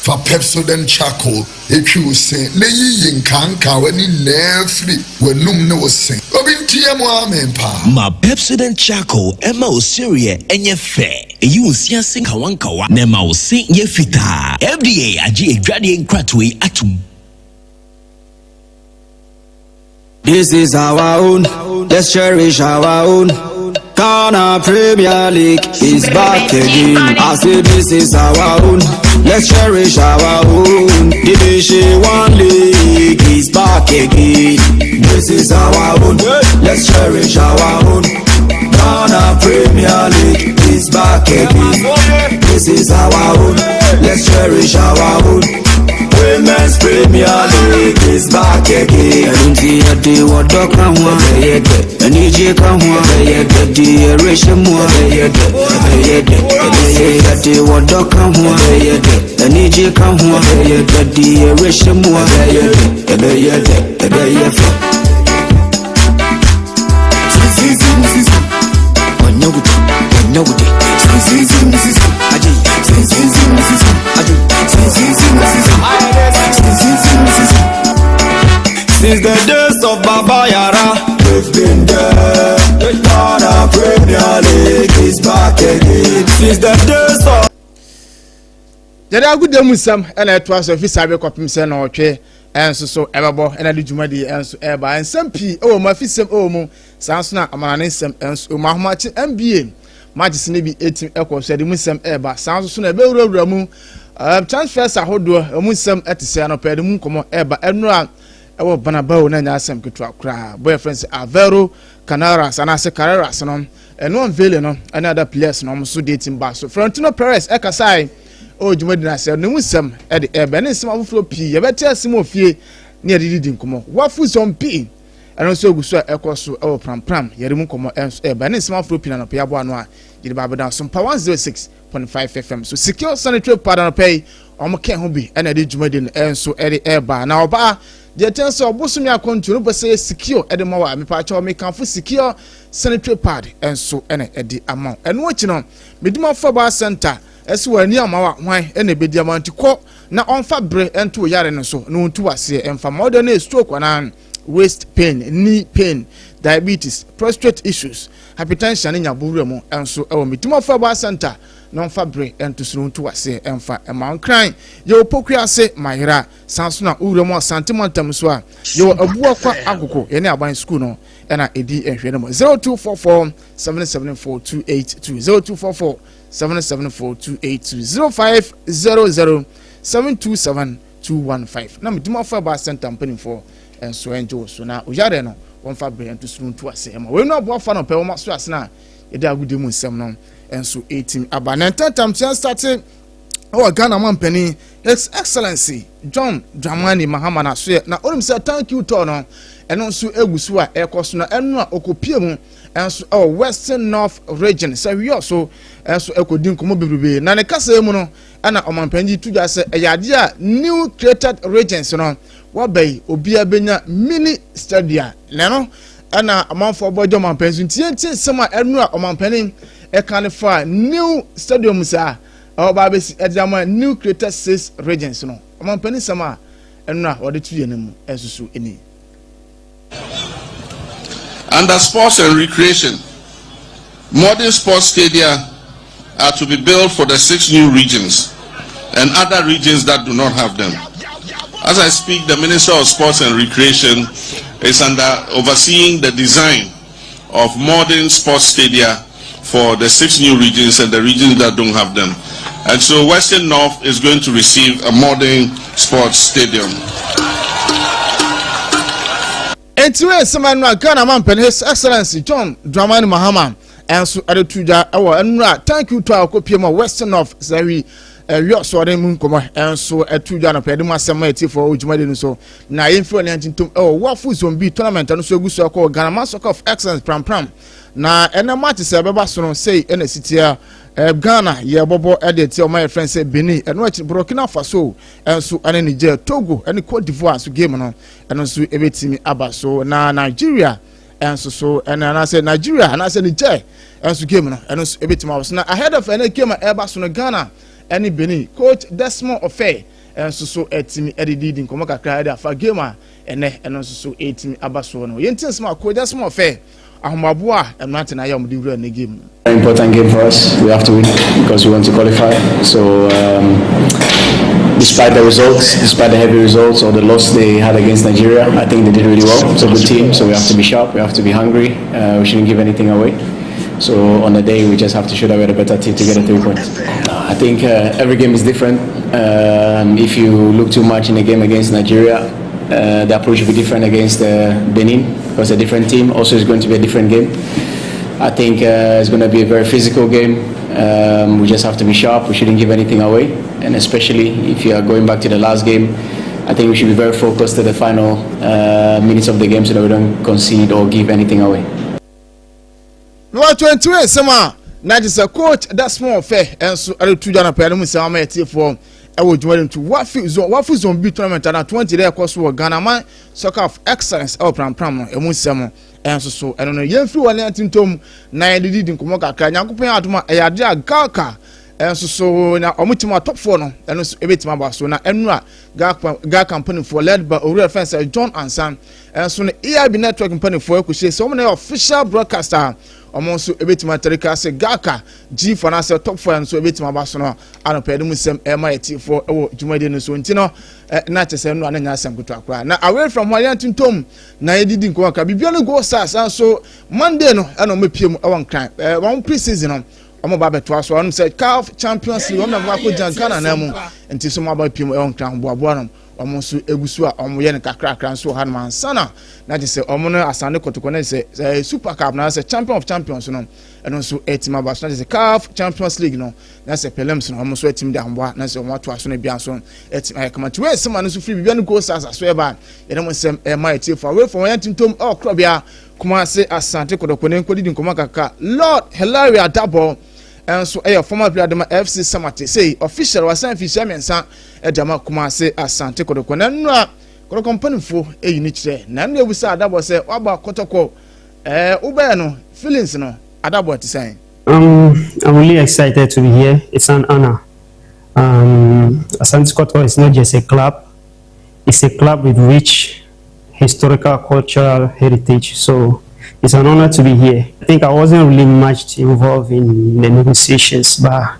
fa Pepsodent Charcoal etwi wo se na yiyi nkankawa ne nyinaa firi w'anum ne wo se. Obi nteɛ mu, amen paa. Ma Pepsodent Charcoal ɛma wo sereɛ ɛnyɛ fɛ, ɛyi wo si ase nkawankawa na ɛma wo se yɛ fitaa. FDA agye adwadeɛ nkratoɔ yi atom. This is our own, let's cherish our own. Ghana Premier League is back again. I say this is our own, let's cherish our own. Division One League is back again. This is our own, let's cherish our own. Ghana Premier League is back again. This is our own, let's cherish our own. Women's Premier League is back again. Ɛno nti yɛde wɔdɔ ka ho a, ɛbɛyɛ dɛ. Anigye ka ho a, ɛbɛyɛ dɛ. De yɛrehyɛ mu a, ɛbɛyɛ dɛ, ɛbɛyɛ dɛ, ɛbɛyɛ. Yɛde wɔdɔ ka ho a, ɛbɛyɛ dɛ. Anigye ka ho a, ɛbɛyɛ dɛ. De yɛrehyɛ mu a, ɛbɛyɛ dɛ, ɛbɛyɛ dɛ, ɛbɛyɛ fɛ. Ɔnyɛ wo de, ɔnyɛ wo de. Agye, agye. Since the days of Baba Yara, we've been there. Ghana Premier League is back again. Since the days of Yɛde agodie mu nsɛm ɛna ɛtoa so afi saa bɛkɔpem sɛ na ɔtwe ɛnso so ɛbɛbɔ ɛna de dwumadi ɛnso ɛba. Nsɛm pii ɛwɔ mu, afisɛm ɛwɔ mu, saa nso na amanane nsɛm ɛnso ɛwɔ mu. Ahomakye NBA matches ne bi ɛtim ɛkɔ so, yɛde mu nsɛm ɛɛba. Saa nso so na ɛbɛwurawura mu transfers ahodoɔ, ɛmu nsɛm ɛte sɛ anɔpɛ yɛde mu nkɔmɔ ɛɛba. Ɛnura ɛwɔ Bernabeu na ɛnyɛ asɛm ketewa koraa. Bɔyɛ fɛn sɛ Alvaro Canaras anaasɛ Carreras no, ɛno unveiling no ɛne other players no, ɔmo nso de team ba so. Florentino Perez ɛkasae ɛwɔ dwumadi no ase, ne mu nsɛm ɛde ɛbɛ ne nsɛm afoforɔ pii yɛbɛte ase mu ofie ne yɛde didi nkɔmɔ. Wafu zone pii ɛno nso egu so a ɛkɔ so ɛwɔ Prampram, yɛde mu nkɔmɔ ɛnso ɛbɛ ne nsɛm afoforɔ pii na nɔpɛ yɛaboa ano a yɛde ba abɛda so mpa 106.5 FM so. Secure Sanitary Pad anɔpɛ yi wɔn kɛn ho bi ɛna ɛde dwumadi no ɛnso ɛde ɛba. Na ɔbaa deɛ kyɛn sɛ ɔbosomi akɔntu no pɛ sɛ yɛ secure ɛde ma wa, mepaakyɛw, mekanfo Secure Sanitary Pad ɛnso ɛna ɛde ama wo. Ɛno akyi no, Medimafo Herbal Center ɛsɛ wɔ ani ama wa hwan ɛna ɛbɛdi ama nti kɔ na ɔmfa bere ɛnto wo yare no so na ɔntu waseɛ ɛmfa ma ɔde no stroke anaa waist pain, knee pain, diabetes, prostate issues, hypertension ne nyabowura mu ɛnso ɛwɔ Medimafo Herbal Center na ɔmfa bere ɛnto so na ɔntu waseɛ ɛmfa ɛma nkran. Yɛwɔ Pokua ase Mayera, san so na wowura mu Asante mantam so a, yɛwɔ Abuakwa Agogo, yɛne aban sukuu no ɛna ɛdi nhwɛ no mu. 0244 774 282, 0244 774 282, 0500 727 215 na Medimafo Herbal Center mpanimfoɔ nso ɛngye wo so na oyare no wɔmfa bere nto so no ntu ase ɛma wɔn aboafa no pɛ wɔn aso ase na yɛde agodie mu nsɛm no nso ɛtim aba na ntɛntɛm tia start ɛwɔ Ghana mampanin. His Excellency John Dramani Mahama n'asoɛ na onim sɛ thank you tour no ɛno nso egu so a ɛrekɔ so na ɛno a ɔkɔpie mu nso ɛwɔ Western North Region sɛ wiɔ so nso ɛkɔdi nkɔmmɔ bebrebe na ne kasa mu no ɛna ɔmanpanyin yi to dwa sɛ ɛyɛ adeɛ a new created regions no wɔba yi obiara bɛnya mini stadia na ɛno ɛna amanfoɔ bɔ agya ɔmanpanyin so nti yɛntie nsɛm a ɛno a ɔmanpanyin ɛka ne fa new stadium saa ɔba abɛsi ɛde ama new created six regions no ɔmanpanyin nsɛm a ɛno a wɔde to yɛn mu ɛnso so ɛni. Under sports and recreation, modern sports stadia are to be built for the six new regions and other regions that do not have them. As I speak, the Minister of Sports and Recreation is under overseeing the design of modern sports stadia for the six new regions and the regions that don't have them. And so Western North is going to receive a modern sports stadium. Enti wei nsɛm ɛno a Ghana mampanin His Excellency John Dramani Mahama ɛnso ɛde to dwa ɛwɔ ɛnura thank you to a ɔkɔpie mu Western North sɛwi ɛwiɔ so ɔde mu nkɔmɔ ɛnso ɛto dwa no pɛ ɛde mu asɛm a ɛtifoɔ wɔ dwumadi no so na yɛmfiri ɔne ntintom ɛwɔ Wafu Zone B tournament ɛno so egu so ɛkɔ Ghana Man Soccer of Excellence prampram na ɛnɛ match sɛ ɛbɛba so no sei ɛna esi tia Ghana yɛbɔbɔ ɛde ɛtia ɔman yɛ frɛn sɛ Benin ɛno akyi Burkina Faso ɛnso ɛne Niger Togo ɛne Cote d'Ivoire so game no ɛno nso ɛbɛtumi aba so na Nigeria ɛnso so ɛna anaasɛ Nigeria anaasɛ Niger ɛnso game no ɛno nso ɛbɛtumi aba so na ahead of ɛne game a ɛba so no Ghana ɛne Benin coach Desmond Ofei ɛnso so ɛtumi ɛde didi nkɔmɔ kakra ɛde afa game a ɛnɛ ɛno nso so ɛtumi aba so no yɛn ti nsɛm a coach Desmond Ofei ahomaboa a mmerante na ayɛ a wɔde wura ne game no. Very important game for us. We have to win because we want to qualify. So despite the results, despite the heavy results or the loss they had against Nigeria, I think they did really well. It's a good team, so we have to be sharp. We have to be hungry. We shouldn't give anything away. So on the day, we just have to show that we're the better team to get a 3 points. I think every game is different. If you look too much in a game against Nigeria, the approach will be different against Benin because a different team. Also, it's going to be a different game. I think it's going to be a very physical game. We just have to be sharp. We shouldn't give anything away, and especially if you are going back to the last game, I think we should be very focused to the final minutes of the game so that we don't concede or give anything away. Number 23 nsɛm a na gye sɛ coach Desmond Ofei nso ɛretu dwa no pɛɛ no mu nsɛm ama yɛtiefoɔ ɛwɔ dwumadi nto wafi zone wafi zone B tournament ana 20 dɛ ɛkɔ so wɔ Ghana Man Soccer of Excellence ɛwɔ prampram no ɛmu nsɛm ɛnso so ɛno no yɛmfiri wɔ ne atintom na yɛde didi nkɔmmɔ kakra. Nyankopɔn adom a ɛyɛ ade a GHALCA ɛnso so na ɔmo team a top four no ɛno nso ɛbɛtumi aba so na ɛno a GHALCA mpanimfoɔ led by owura fɛn sɛ John Ansan ɛnso no AIB Network mpanimfoɔ ɛkɔhyɛ sɛ ɔmo na yɛ official broadcaster ɔmo nso ebɛtumi atarika sɛ GHALCA G four anaasɛ top four nso ebɛtumi aba so no anɔpɛ ɛde mu nsɛm ɛma yɛ tiefoɔ ɛwɔ dwumadie no so nti no ɛ na kyɛ sɛ no ana nya asɛm ketewa koraa na away from hɔ yɛn tuntum na yɛdidi nkɔmɔ kakra biribiara no Gold Stars nso Monday no ɛna ɔmo pie mu ɛwɔ Nkran wɔn pre season no ɔmo ba abɛtoa so ɔmo sɛ CAF Champions League ɔmo na akɔ gyina Ghana nan mu nti so ɔmo aba pie mu ɛwɔ Nkran boaboa no ɔmo nso egu so a ɔmo yɛ no kakrakra nso wɔ ha nom ansa na na kyerɛ sɛ ɔmo no Asante Kɔtɔkɔ na kyerɛ sɛ Super Cup na sɛ Champion of Champions no ɛno nso ɛtumi aba so na kyerɛ sɛ CAF Champions League no na sɛ prelims no ɔmo nso ɛtumi de ahoboa na sɛ ɔmo ato aso no bia nso ɛtumi ayɛ kama. Nti wɔyɛ nsɛm a no nso firi biribi no Gold Stars aso ɛba yɛn mo nsɛm ɛma yɛ tie fo away from wɔn ntom ɛwɔ korɔbea Kumase Asante Kɔtɔkɔ ne nkɔdidi nkɔmɔ kakra. Lord Hilary Adabɔ ɛnso ɛyɛ former player de ma FC Samartex sei official wasan fi hyia 3 ɛde ama Kumase Asante Kɔtɔkɔ na nnura Kɔtɔkɔ mpanimfoɔ ɛyi ne kyerɛ na nnura ebusa Adabɔ sɛ waba Kɔtɔkɔ wobɛyɛ no feelings no Adabɔ ɛte sɛn? I'm really excited to be here. It's an honor. Asante Kotoko is not just a club; it's a club with rich historical, cultural heritage. So it's an honor to be here. I think I wasn't really much involved in the negotiations, but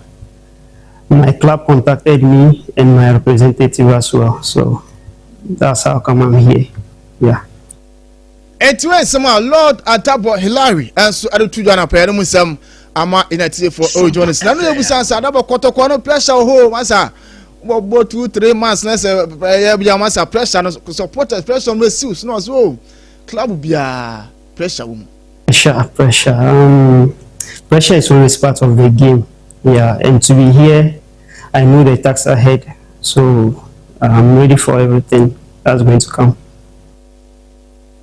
my club contacted me and my representative as well. So that's how come I'm here. Yeah. Enti wei nsɛm a Lord Adabɔ Hilary nso ɛde to dwa na pɛɛ no mu nsɛm ama ɛnatiefoɔ ɛwɔ dwuma no si na no yɛbusa sɛ Adabɔ Kɔtɔkɔ no pressure wɔ hɔ masa wɔbɔ 2, 3 months na sɛ ɛyɛ bia masa pressure no supporters pressure no esiw so na ɔsɛ o club biara pressure wɔ mu. Pressure, pressure. Pressure is always part of the game. Yeah, and to be here, I know the task ahead. So I'm ready for everything that's going to come.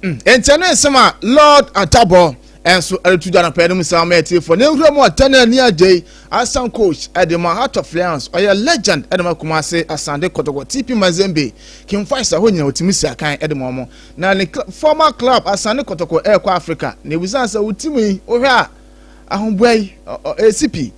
Enti ɛno nsɛm a Lord Atabɔ nso reto dwa anɔpa yi no mu saa ma atiefoɔ. Ne nwura mu a Daniel Nii Adjei, Asan coach de ma Heart of Lions, ɔyɛ legend de ma Kumasi Asante Kotoko, TP Mazembe, King Faisal hɔ nyinaa ɔtumi si akan de ma wɔn. Na ne former club Asante Kotoko ɛrekɔ Africa. Na ebisa sɛ wo team yi wohwɛ a ahoboa yi ɛsi pi?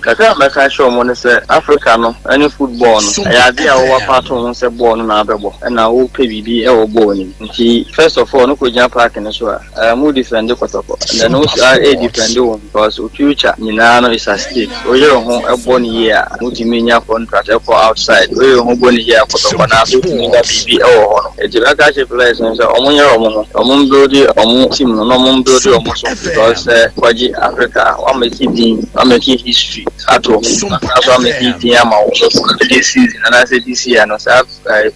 Kakra a mɛka akyerɛ wɔn ne sɛ Africa no ne football no, ɛyɛ adeɛ a wowɔ afa ato wo ho sɛ bɔɔl no na wobɛbɔ na wopɛ biribi wɔ bɔɔl no mu. Nti first of all no kɔgyina park no so a, ɛɛ mo defend kɔtɔkɔ and then wo saa ɛredefend wo ho because wo future nyinaa no is at stake. Woyere wo ho bɔ no yie a, wotumi nya contract kɔ outside. Woyere wo ho bɔ no yie a, kɔtɔkɔ no ara so wotumi nya biribi wɔ hɔ no. Nti mɛka akyerɛ players no sɛ wɔn nyere wɔn ho, wɔn mbuildi wɔn team no na wɔn mbuildi wɔn so because sɛ kɔgye Africa a wɔamake din, wɔamake history ato hɔ, asan so amake din ama wo so this season anaasɛ this year no saa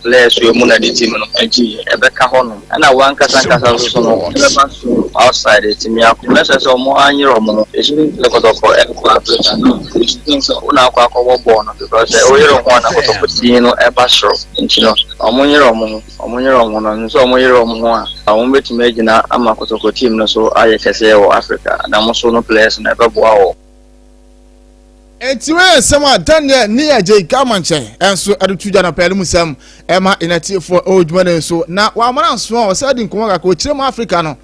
players wei mu na de team no agye ɛbɛka hɔ nom ɛna wɔn ankasa ankasa nso so no ɛbɛba so outside ɛtumi akɔ. Mɛsrɛ sɛ wɔn anyere wɔn ho, ɛsɛ sɛ kɔtɔkɔ ɛkɔ Africa no, ɛsɛ sɛ wo na akɔ akɔbɔ bɔɔl no because sɛ woyere wo ho a na kɔtɔkɔ din no ɛba soro nti no. Wɔnyere wɔn ho, wɔnyere wɔn ho na menim sɛ wɔyere wɔn ho a, wɔbɛtumi agyina ama Kotoko team no so ayɛ kɛseɛ wɔ Africa na mo so no players no ɛbɛboa wɔn. Enti wei yɛ nsɛm a Daniel ne Ajay Garmankyɛ nso de to dwa anɔpa yi mu nsɛm ɛma yɛn atiefoɔ ɛwɔ dwuma no so na wɔamana nso a wɔsɛ di nkɔmmɔ kakra wɔkyerɛ mu Africa no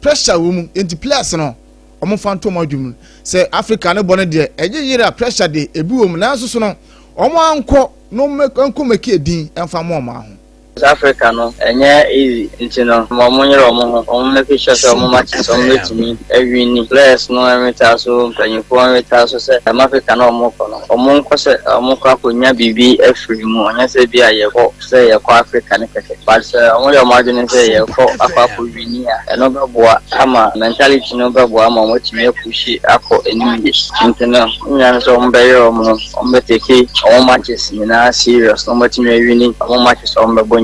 pressure wɔ mu enti players no wɔn fa nto wɔn adwuma mu sɛ Africa no bɔ no deɛ ɛgye yere a pressure de ebi wɔ mu nanso so no wɔn ankɔ no nko mɛki edin ɛnfa mɔ ɔmaa ho. South Africa no ɛnyɛ easy nti no ma ɔmo nyere ɔmo ho, ɔmo make sure sɛ ɔmo matches ɔmo bɛtumi awini, players no nwetaa so, mpanyinfoɔ nwetaa so sɛ ɛm Africa no a ɔmo kɔ no ɔmo nkɔ sɛ ɔmo kɔ akɔnya biribi afiri mu, ɔnyɛ sɛ bi a yɛkɔ sɛ yɛkɔ Africa no kɛkɛ but sɛ ɔmo yɛ ɔmo adwene sɛ yɛkɔ akɔ akɔ wini a ɛno bɛboa ama mentality no bɛboa ama ɔmo atumi apushi akɔ anim yie nti no ne nyinaa ne sɛ ɔmo bɛyere ɔmo ho. Wɔn bɛ take wɔn matches nyinaa serious na wɔn atumi awini wɔn matches a wɔn bɛbɔ nyinaa.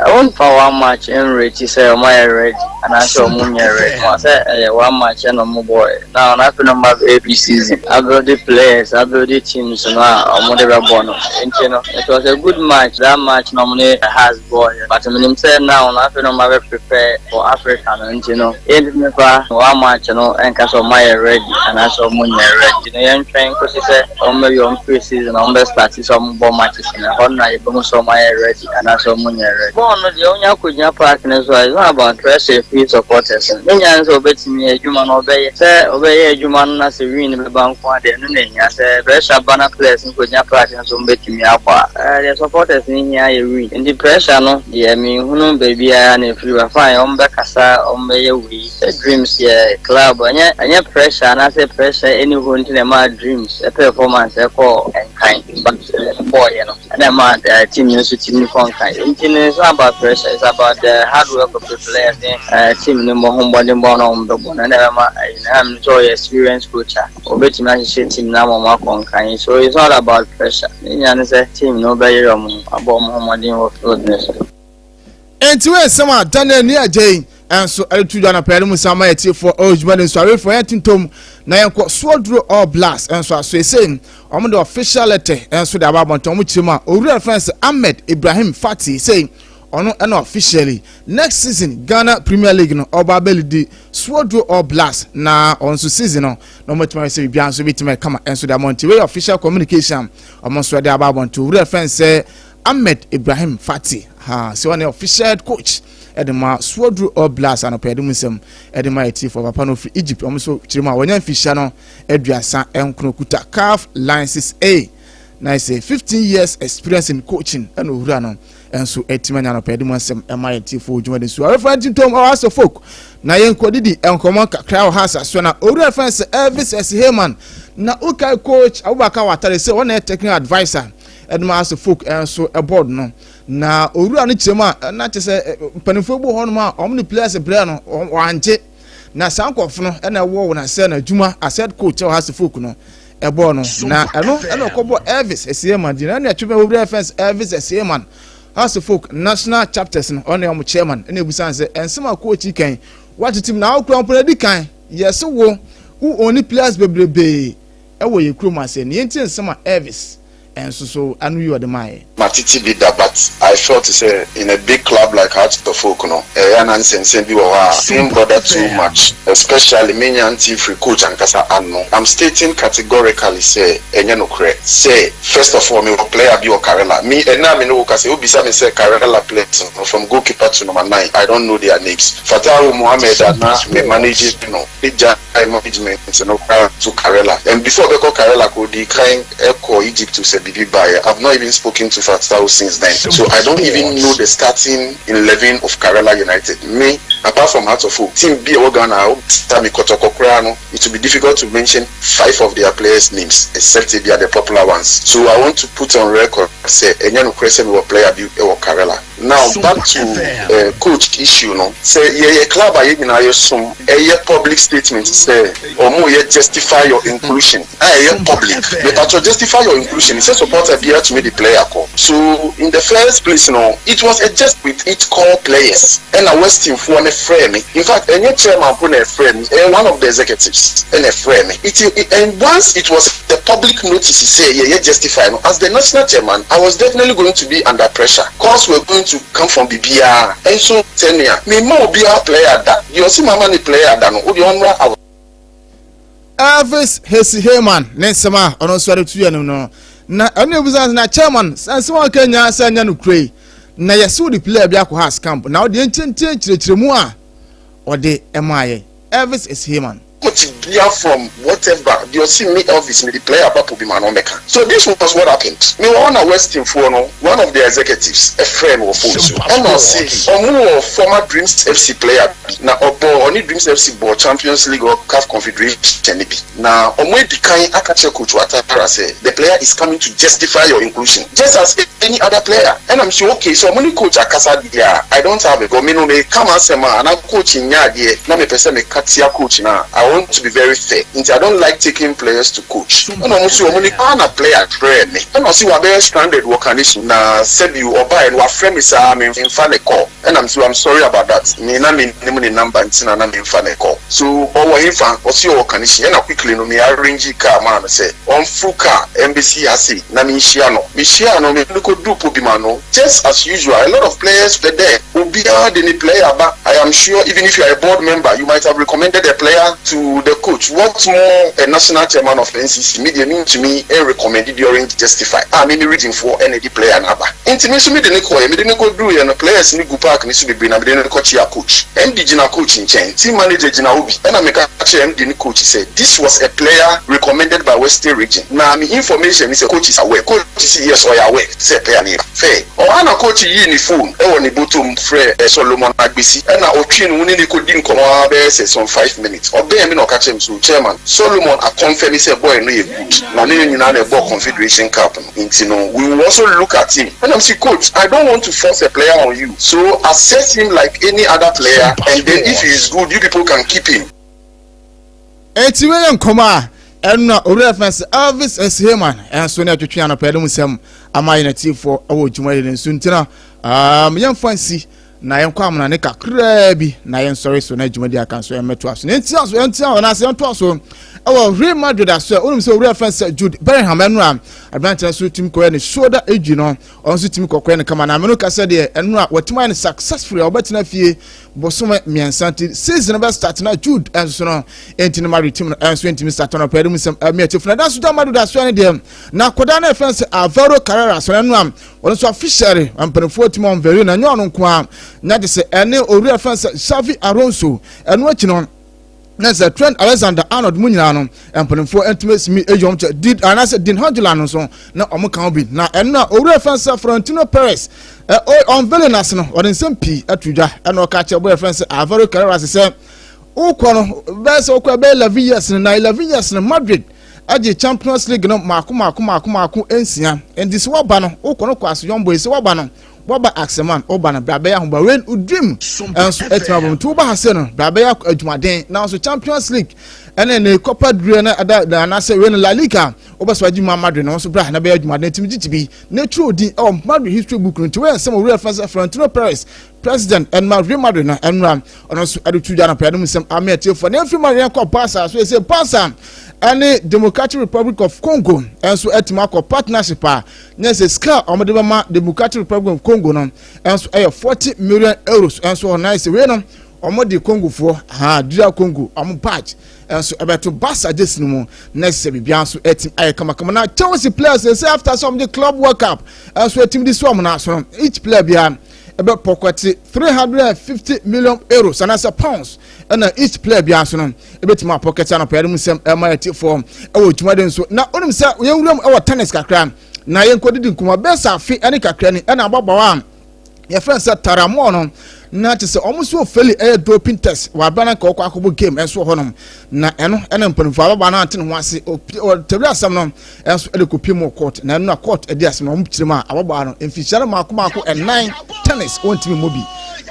Wɔn nfa one match nreti sɛ wɔn ayɛ ready anaasɛ wɔn nyɛ ready. Wɔn sɛ ɛyɛ one match ɛna wɔn bɔɔɛ. Now na afei na wɔn abɛyɛ pre-season, abuilde players, abuilde teams no a wɔn de bɛbɔ no. Nti no it was a good match that match na wɔn ne Hearts bɔɔɛ. But menim sɛ now no afei na wɔn abɛ prepare for Africa no nti no yɛntumi nfa one match no nka sɛ wɔn ayɛ ready anaasɛ wɔn nyɛ ready. No yɛntwɛn nkosi sɛ wɔn bɛwie wɔn pre season a wɔn bɛ start sɛ wɔn bɔ matches no ɛhɔ no na yɛbɛhu sɛ wɔn ayɛ ready anaasɛ wɔn nyɛ ready. Bɔɔl no deɛ wonya kɔgyina park no so a it's not about pressure firi supporters no ne nyinaa ne sɛ wɔbɛtumi adwuma no wɔbɛyɛ sɛ wɔbɛyɛ adwuma no na sɛ win no bɛba nko ara deɛ ɛno na ɛhia sɛ pressure ba na players no kɔgyina park no so wɔn bɛtumi abɔ a ɛɛ deɛ supporters no hia yɛ win nti pressure no deɛ menhunu baabiara na ɛfiri ba fine wɔn bɛkasa wɔn bɛyɛ wei. Sɛ dreams yɛ club ɛnyɛ ɛnyɛ pressure anaasɛ pressure ɛni hɔ nti na ɛmaa dreams performance ɛkɔɔ nkan but ɛbɔɔyɛ no ɛna ɛmaa team no nso tumi kɔ nkan nti no it's not about pressure, it's about the hard work of the players ne team no mmɔ ho mmɔdenbɔ na wɔn bɛbɔ no ɛna ɛbɛma ɛyi na ɛna sɛ ɔyɛ experienced coach a ɔbɛtumi ahyehyɛ team no ama wɔn akɔ nkan, so it's not about pressure, ne nyinaa ne sɛ team no bɛyere wɔn ho abɔ wɔn ho mmɔden wɔ field no so. Enti wei nsɛm a Daniel ne Agyei nso de to dwa anɔpa yi mu san ma atiefoɔ ɛwɔ dwuma no nso awefoɔ yɛn tuntum na yɛnkɔ Soɔduro All Blacks nso aso esei wɔn de official letter nso de aba abɔnten wɔn kyerɛ mu a owura fɛn sɛ Ahmed Ibrahim Fati sei ɔno ɛna officially next season Ghana Premier League no ɔba abɛlidi Soɔduro All Blacks na ɔno nso season no na wɔn atumi ayɛ sɛ biribiara nso bɛtumi ɛkama nso de ama nti wei official communication wɔn nso de aba abɔnten owura fɛn sɛ Ahmed Ibrahim Fati ha sɛ ɔne official head coach ɛde ma Suoduro All Blacks anɔpa yɛde mu nsɛm ɛde ma atiefoɔ papa no firi Egypt wɔn nso kyerɛ mu a wɔnya mfihyia no 39 kuta CAF License A na ɛsɛ 15 years experience in coaching ɛna owura no nso atumi anya anɔpa yɛde mu nsɛm ɛma atiefoɔ dwuma de so awɛfra ntintom ɔwɔ asɛ folk na yɛn kɔdidi nkɔmɔ kakra wɔ ha asasoɔ na owura fɛn sɛ Elvis Esiheyman na ukai coach Abubakar Watare sɛ wɔn na yɛ technical adviser ɛde ma ase folk nso board no na owura no kyerɛ mu a na kyerɛ sɛ mpanimfoɔ bi wɔ hɔnom a wɔn ne players brɛ no wɔangye na saa nkurɔfo no ɛna ɛwɔ wɔn asɛ na adwuma as head coach ɛwɔ ase folk no ɛbɔɔ no na ɛno ɛna ɔkɔbɔ Elvis Esieman di na ɛna ɛtwe bɛ owura fɛns Elvis Esieman house folk national chapters no ɔne ɔmo chairman ɛna ebusan sɛ ɛnsɛm a coach kan watete mu na awokura mpo na edi kan yɛse wo wo oni players bebrebee ɛwɔ yɛ kurom ase ne yɛntie nsɛm a Elvis. Nso so ano yi ɔde maeɛ. Matete bi da but I felt sɛ in a big club like Hearts of Oak no ɛyɛ a na nsɛnsɛm bi wɔ hɔ a me bother too much especially me nya nte firi coach ankasa ano. I'm stating categorically sɛ ɛnyɛ nokorɛ sɛ first of all me wɔ player bi wɔ Karela me ɛnnɛ a me ne wo kasa yi wo bisa me sɛ Karela players no from goalkeeper to number nine I don't know their names Fatawu Mohammed a na me manage no gyae management no koraa to Karela and before ɔbɛkɔ Karela koraa odii kan kɔɔ Egypt sɛ biribi baeɛ I've not even spoken to Fatawu since then so I don't even know the starting 11 of Karela United me apart from Hearts of Oak team bi a ɛwɔ Ghana a wobisa me Kɔtɔkɔ koraa no it will be difficult to mention five of their players names except ebia the popular ones so I want to put on record sɛ ɛnyɛ nokorɛ sɛ mewɔ player bi wɔ Karela. Now back to eh coach issue no, sɛ yɛyɛ club a yɛn nyinaa yɛsom, ɛyɛ public statement sɛ ɔmo yɛ justify your inclusion a ɛyɛ public, mepakyɛw justify your inclusion sɛ supporter biara tumi de player kɔ, so in the first place no it was a just with it core players ɛna Westin foɔ no frɛɛ me, in fact ɛnyɛ chairman mpo na ɛfrɛɛ me, ɛyɛ one of the executives ɛna ɛfrɛɛ me, it and once it was a public notice sɛ yɛyɛ justify no, as the national chairman I was definitely going to be under pressure. Calls were going to come from bibiaa nso sɛnea me mma obiara player da deɛ ɔse mama no player da no wodeɛ ɔmmra out. Elvis Hesi Heyman ne nsɛm a ɔno nso de to yɛn anim no na ɛno ebisa na chairman sɛ nsɛm a ɔka nyinaa sɛ ɛnyɛ nokorɛ yi na yɛse wode player bi akɔ Hearts camp na wode nkyɛnkyɛn nkyerɛkyerɛmu a ɔde maa yɛ Elvis Hesi Heyman. Coach bia from whatever deɛ ɔse me Elvis mede player ba po bi ma no ɔmmɛka so this was what happened me wɔ hɔ na Westin foɔ no one of their executives frɛɛ me wɔ phone so ɛna ɔse ɔmo wɔ former Dreams FC player bi na ɔbɔɔ ɔne Dreams FC bɔɔ Champions League or CAF Confederation no bi na ɔmo adi kan aka kyerɛ coach Ouattara sɛ the player is coming to justify your inclusion just as any other player ɛna mese okay sɛ ɔmo ne coach akasa deɛ a I don't have a me no meka m'asɛm a anaa coach nyɛ adeɛ na mepɛ sɛ meka tia coach no a I want to be very fair nti I don't like taking players to coach ɛna ɔmo se ɔmo ne Ghana player frɛɛ me ɛna ɔse wabɛyɛ stranded wɔ Kaneshie na sɛbi ɔbaeɛ no wafrɛ me saa memfa ne call ɛna mese I'm sorry about that me na mennim ne number nti na na memfa ne call so ɔwɔ hefa ɔse ɔwɔ Kaneshie ɛna quickly no me arrange car maa no sɛ ɔmforo car ɛmbɛsi ha sei na menhyia no mehyiaa no me no kɔduru Pobima no just as usual a lot of players were there obiara de ne player ba I am sure even if you are a board member you might have recommended a player to the coach what more a national chairman of NCC me deɛ mentumi nrecommend during justify a me me region foɔ ɛna ɛde player no aba nti me nso mede no kɔeɛ mede no kɔduruiɛ no players no gu park no so bebree na mede no kɔkyea coach MD gyina coach nkyɛn team manager gyina hɔ bi ɛna meka kyerɛɛ MD ne coach sɛ this was a player recommended by western region na me information ne sɛ coach is aware coach se yes ɔyɛ aware sɛ player no yɛ fair ɔhɔ ara na coach yii ne phone wɔ ne bɔtɔ mu frɛɛ Solomon Agbesi ɛna ɔtwee ne ho ne no kɔdi nkɔmmɔ ara bɛyɛ sɛ some 5 minutes ɔbɛn me na ɔka kyerɛɛ me sɛ oh chairman Solomon akɔnfɛmi sɛ boy no yɛ good na ne no nyinaa na ɛbɔɔ Confederation Cup no nti no we will also look at him ɛna mese coach I don't want to force a player on you so assess him like any other player and then if he is good you people can keep him. Enti wei yɛ nkɔmmɔ a ɛno a owura fɛn sɛ Elvis S. Heyman nso ne ɛtwetwe anɔpa yɛde mu nsɛm ama yɛn atiefoɔ wɔ dwumayɛ no nso nti no yɛmfa nsi na yɛnkɔ amena ne kakraa bi na yɛnsɔre so na dwumadi aka nso yɛmmɛtoa so na yɛntia so yɛntia anaasɛ yɛntoa so ɛwɔ Real Madrid aso a wonim sɛ owura fɛn sɛ Jude Bellingham ɛno a aberanteɛ nso tumi kɔyɛ ne shoulder injury no ɔno nso tumi kɔkɔyɛ no kama na ameno kasa deɛ ɛno a wɔtumi ayɛ no successfully a wɔbɛtena fie bosome 3 nti season bɛ start na Jude nso no nti no Madrid team no nso ntumi start no pɛɛ mu nsɛm ɛmi akyi funa da so da Madrid aso ne deɛ na akɔda no ɛfɛn sɛ Alvaro Carreras no ɛno a ɔno nso officially mpanimfoɔ team ɔnvɛri na nyɛ ɔno nko a nya de sɛ ɛne owura ɛfɛn sɛ Xavi Alonso ɛno akyi no na sɛ Trent Alexander Arnold mu nyinaa no mpanimfoɔ ntumi esimi eyi wɔn kyɛ di anaasɛ Dean Huijsen nso na wɔn ka ho bi na ɛno a owura fɛn sɛ Florentino Perez ɛ ɔnvɛli n'ase no ɔde nsɛm pii ato dwa ɛna ɔka kyerɛ bɔyɛ fɛn sɛ Alvaro Carreras sɛ wokɔ no bɛyɛ sɛ wokɔ bɛyɛ 11 years no na 11 years no Madrid agye Champions League no maako maako maako maako nsia. Nti sɛ waba no wokɔ no kɔ aso yɔnbɔ yi sɛ waba no waba axeman woba no bra bɛyɛ ahoba wei dream nso atumi abɔ nti woba ha sɛ no bra bɛyɛ adwumaden. Nanso Champions League ɛne ne Copa del Rey na ɛda anaasɛ wei no La Liga wobɛsɔ agye mu Madrid no nso bra na bɛyɛ adwumaden tumi gyigyi bi na etwerɛ odin ɛwɔ Madrid history book no. Nti wɔyɛ nsɛm owura fɛn sɛ Florentino Perez, president ɛnma Real Madrid no ɛnura ɔno nso ɛde tu dwa no pɛɛ no mu nsɛm ame atiefoɔ na efiri Madrid yɛn kɔ Barca so. Ɛsɛ Barca. Ɛne Democratic Republic of Congo nso atumi akɔ partnership a nyɛ sɛ sika a wɔde bɛma Democratic Republic of Congo no nso ɛyɛ €40 million nso hɔ. Na sɛ wei no wɔn de Congofoɔ ha dua Congo wɔn badge nso ɛbɛto Barca jersey no mu na sɛ biribiara nso ɛtim ayɛ kamakama. Na Chelsea players sɛ after sɛ wɔn de Club World Cup nso ɛtim de so wɔn na so no, each player biara ɛbɛ pocket €350 million anaasɛ pounds, ɛna each player biara so no ɛbɛtumi apocket. Anɔpɛ yɛde mu nsɛm ɛma yɛ tifoɔ ɛwɔ dwumadi nso. Na onim sɛ yɛnwura mu ɛwɔ tennis kakra na yɛnkɔ didi nkɔmɔ bɛsɛ afe ɛne kakra ni ɛna ababaawa a yɛfrɛ sɛ Tara Moore no na kyerɛ sɛ ɔmo nso fail ɛyɛ doping test wɔ abira na nka ɔkɔ akɔbɔ game ɛnso wɔ hɔnom. Na ɛno ɛna mpanimfoɔ ababaa no ante ne ho ase, ɔtɛbi asɛm no ɛnso ɛde kɔ pie mu court. Na ɛno na court ɛde asɛm no ɔmo kyerɛ mu a ababaa no mfihyia no maako maako ɛnan tennis wɔntumi mmɔ bi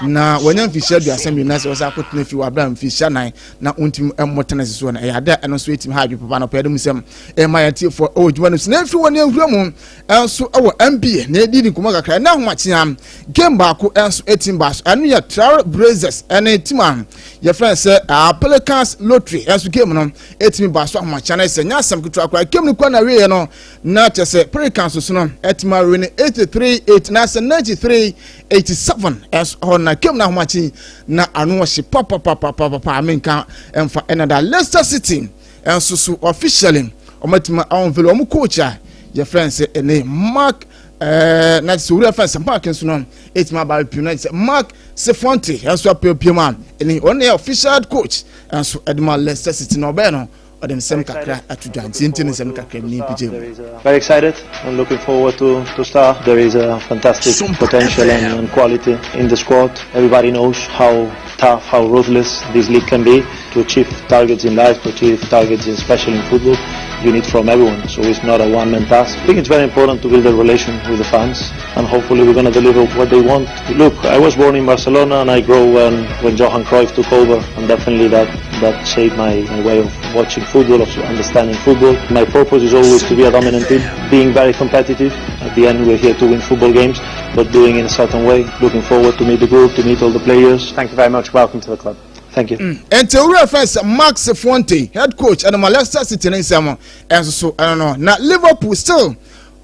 na wɔnya mfihyia 32 na sɛ wɔsɛ akɔtena fi wɔ abira mfihyia 4 na wɔntumi mmɔ tennis so no. Ɛyɛ ade a ɛno nso ɛtumi ha adwe papa no pɛɛ de mu nsɛm ɛma yɛn tiefoɔ ɛwɔ dwuma no so. Na mfiri wɔ ne nwura mu ɛnso ɛwɔ NBA na ɛdi ne nkɔmɔ kakra. Ɛna ahomakyea game baako ɛnso ɛtim baa so, ɛno yɛ Trail Blazers ɛne team a yɛfrɛ sɛ Pelicans Lottery ɛnso game no ɛtumi baa so ahomakyea no. Sɛ nyɛ asɛm ketewa koraa, game no kɔ na wieɛ no na kyerɛ sɛ Pelicans so no ɛtumi awe no 83 8 na sɛ 93 87 ɛnso hɔ. Na game no ahomakye na ano ɔhye papapapapapa amenka ɛmfa. Ɛna da Leicester City ɛnso so officially wɔn atumi ahɔnfɛlɛ wɔn coach a yɛfrɛ no sɛ ɛne Mark na sɛ owurɛ fɛn sɛ Mark nso no ɛtumi aba piem na sɛ Mark Cifuentes ɛnso apue mu a ɛne ɔno yɛ official coach ɛnso ɛde ma Leicester City. Na ɔbɛyɛ no ɔde nsɛm kakra ato dwa nti ne nsɛm kakra bi ne mpagya mu. Very excited and looking forward to start. There is a fantastic potential and quality in the squad. Everybody knows how tough, how ruthless this league can be. To achieve targets in life, to achieve targets especially in football, you need from everyone. So it's not a one-man task. I think it's very important to build a relation with the fans, and hopefully we're going to deliver what they want. Look, I was born in Barcelona and I grew when Johan Cruyff took over, and definitely that shaped my way of watching football, of understanding football. My purpose is always to be a dominant team, being very competitive. At the end, we're here to win football games, but doing it in a certain way. Looking forward to meet the group, to meet all the players. Thank you very much. Welcome to the club. Thank you. Nti owurɛ fɛn sɛ Mark Cifuentes, head coach ɛna ma Leicester City ne nsɛm ɛnso so ɛno no. Na Liverpool still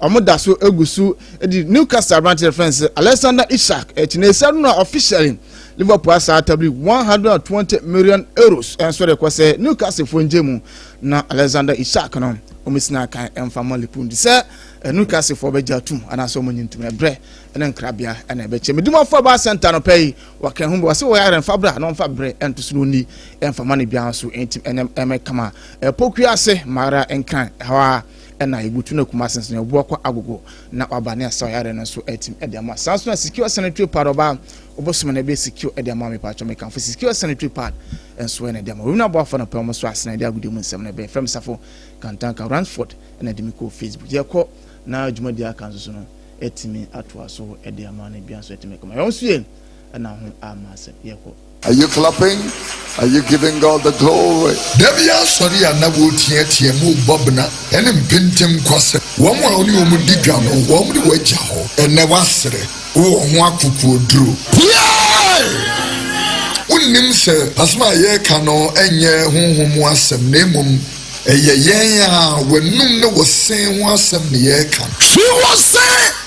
ɔmo da so egu so di Newcastle aberanteɛ fɛn sɛ Alexander Isak ɛkyi na esa no na officially Liverpool asa atabiri €120 million ɛnso de kɔ sɛ Newcastle fo ngye mu na Alexander Isak no ɔmo si n'akan ɛnfa ma Liverpool. Nti sɛ Newcastle fo bɛgye atum anaasɛ ɔmo nyi ntum, ɛbrɛ ɛne nkrabea ɛna ɛbɛkyɛ. Medumafo aba center no pɛ yi wɔka ho bi wɔsɛ wɔyɛ ayɛ mfa bra na ɔmfa brɛ ɛnto so no ni ɛmfa ma no biara nso ɛntim ɛnɛ ɛmɛ kama ɛpokua ase mara nkran ɛhɔ a ɛna ebutu no kuma asensene ɛbu akɔ agogo na waba ne asa ɔyare no nso ɛtim ɛde ama. Saa nso na Secure sanitary pad ɔba ɔbɔsɔm na ɛbɛ secure ɛde ama. Mi paatwa mi kanfo Secure sanitary pad nso ɛna ɛde ama wɔn aboafo no pɛ wɔn so asena ɛde agudi mu nsɛm na ɛbɛn fɛm safo Kantanka Ransford ɛna ɛde mi kɔ Facebook yɛkɔ na dwumadi aka nso so no ɛtumi atoa so ɛde ama no bia nso ɛtumi kama yɛn nso yɛ ɛna ho ama asɛm yɛkɔ. Are you clapping? Are you giving God the glory? Dabi asɔre a na wɔreteatea mu bɔ bena ɛne mpenten kwasɛ. Wɔn a wɔne wɔn di dwa no, wɔn de wɔagya hɔ. Ɛnɛ wasere, wowɔ ho akokoɔduro. Piae! Wonnim sɛ asɛm a yɛreka no ɛnyɛ honhom mu asɛm na mmom ɛyɛ yɛn a w'anum ne wo sen ho asɛm ne yɛreka. Twi wo se!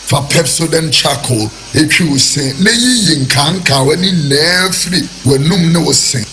Fa Pepsodent charcoal etwi wo se na yiyi nkanka w'ani nyinaa firi w'anum ne wo se.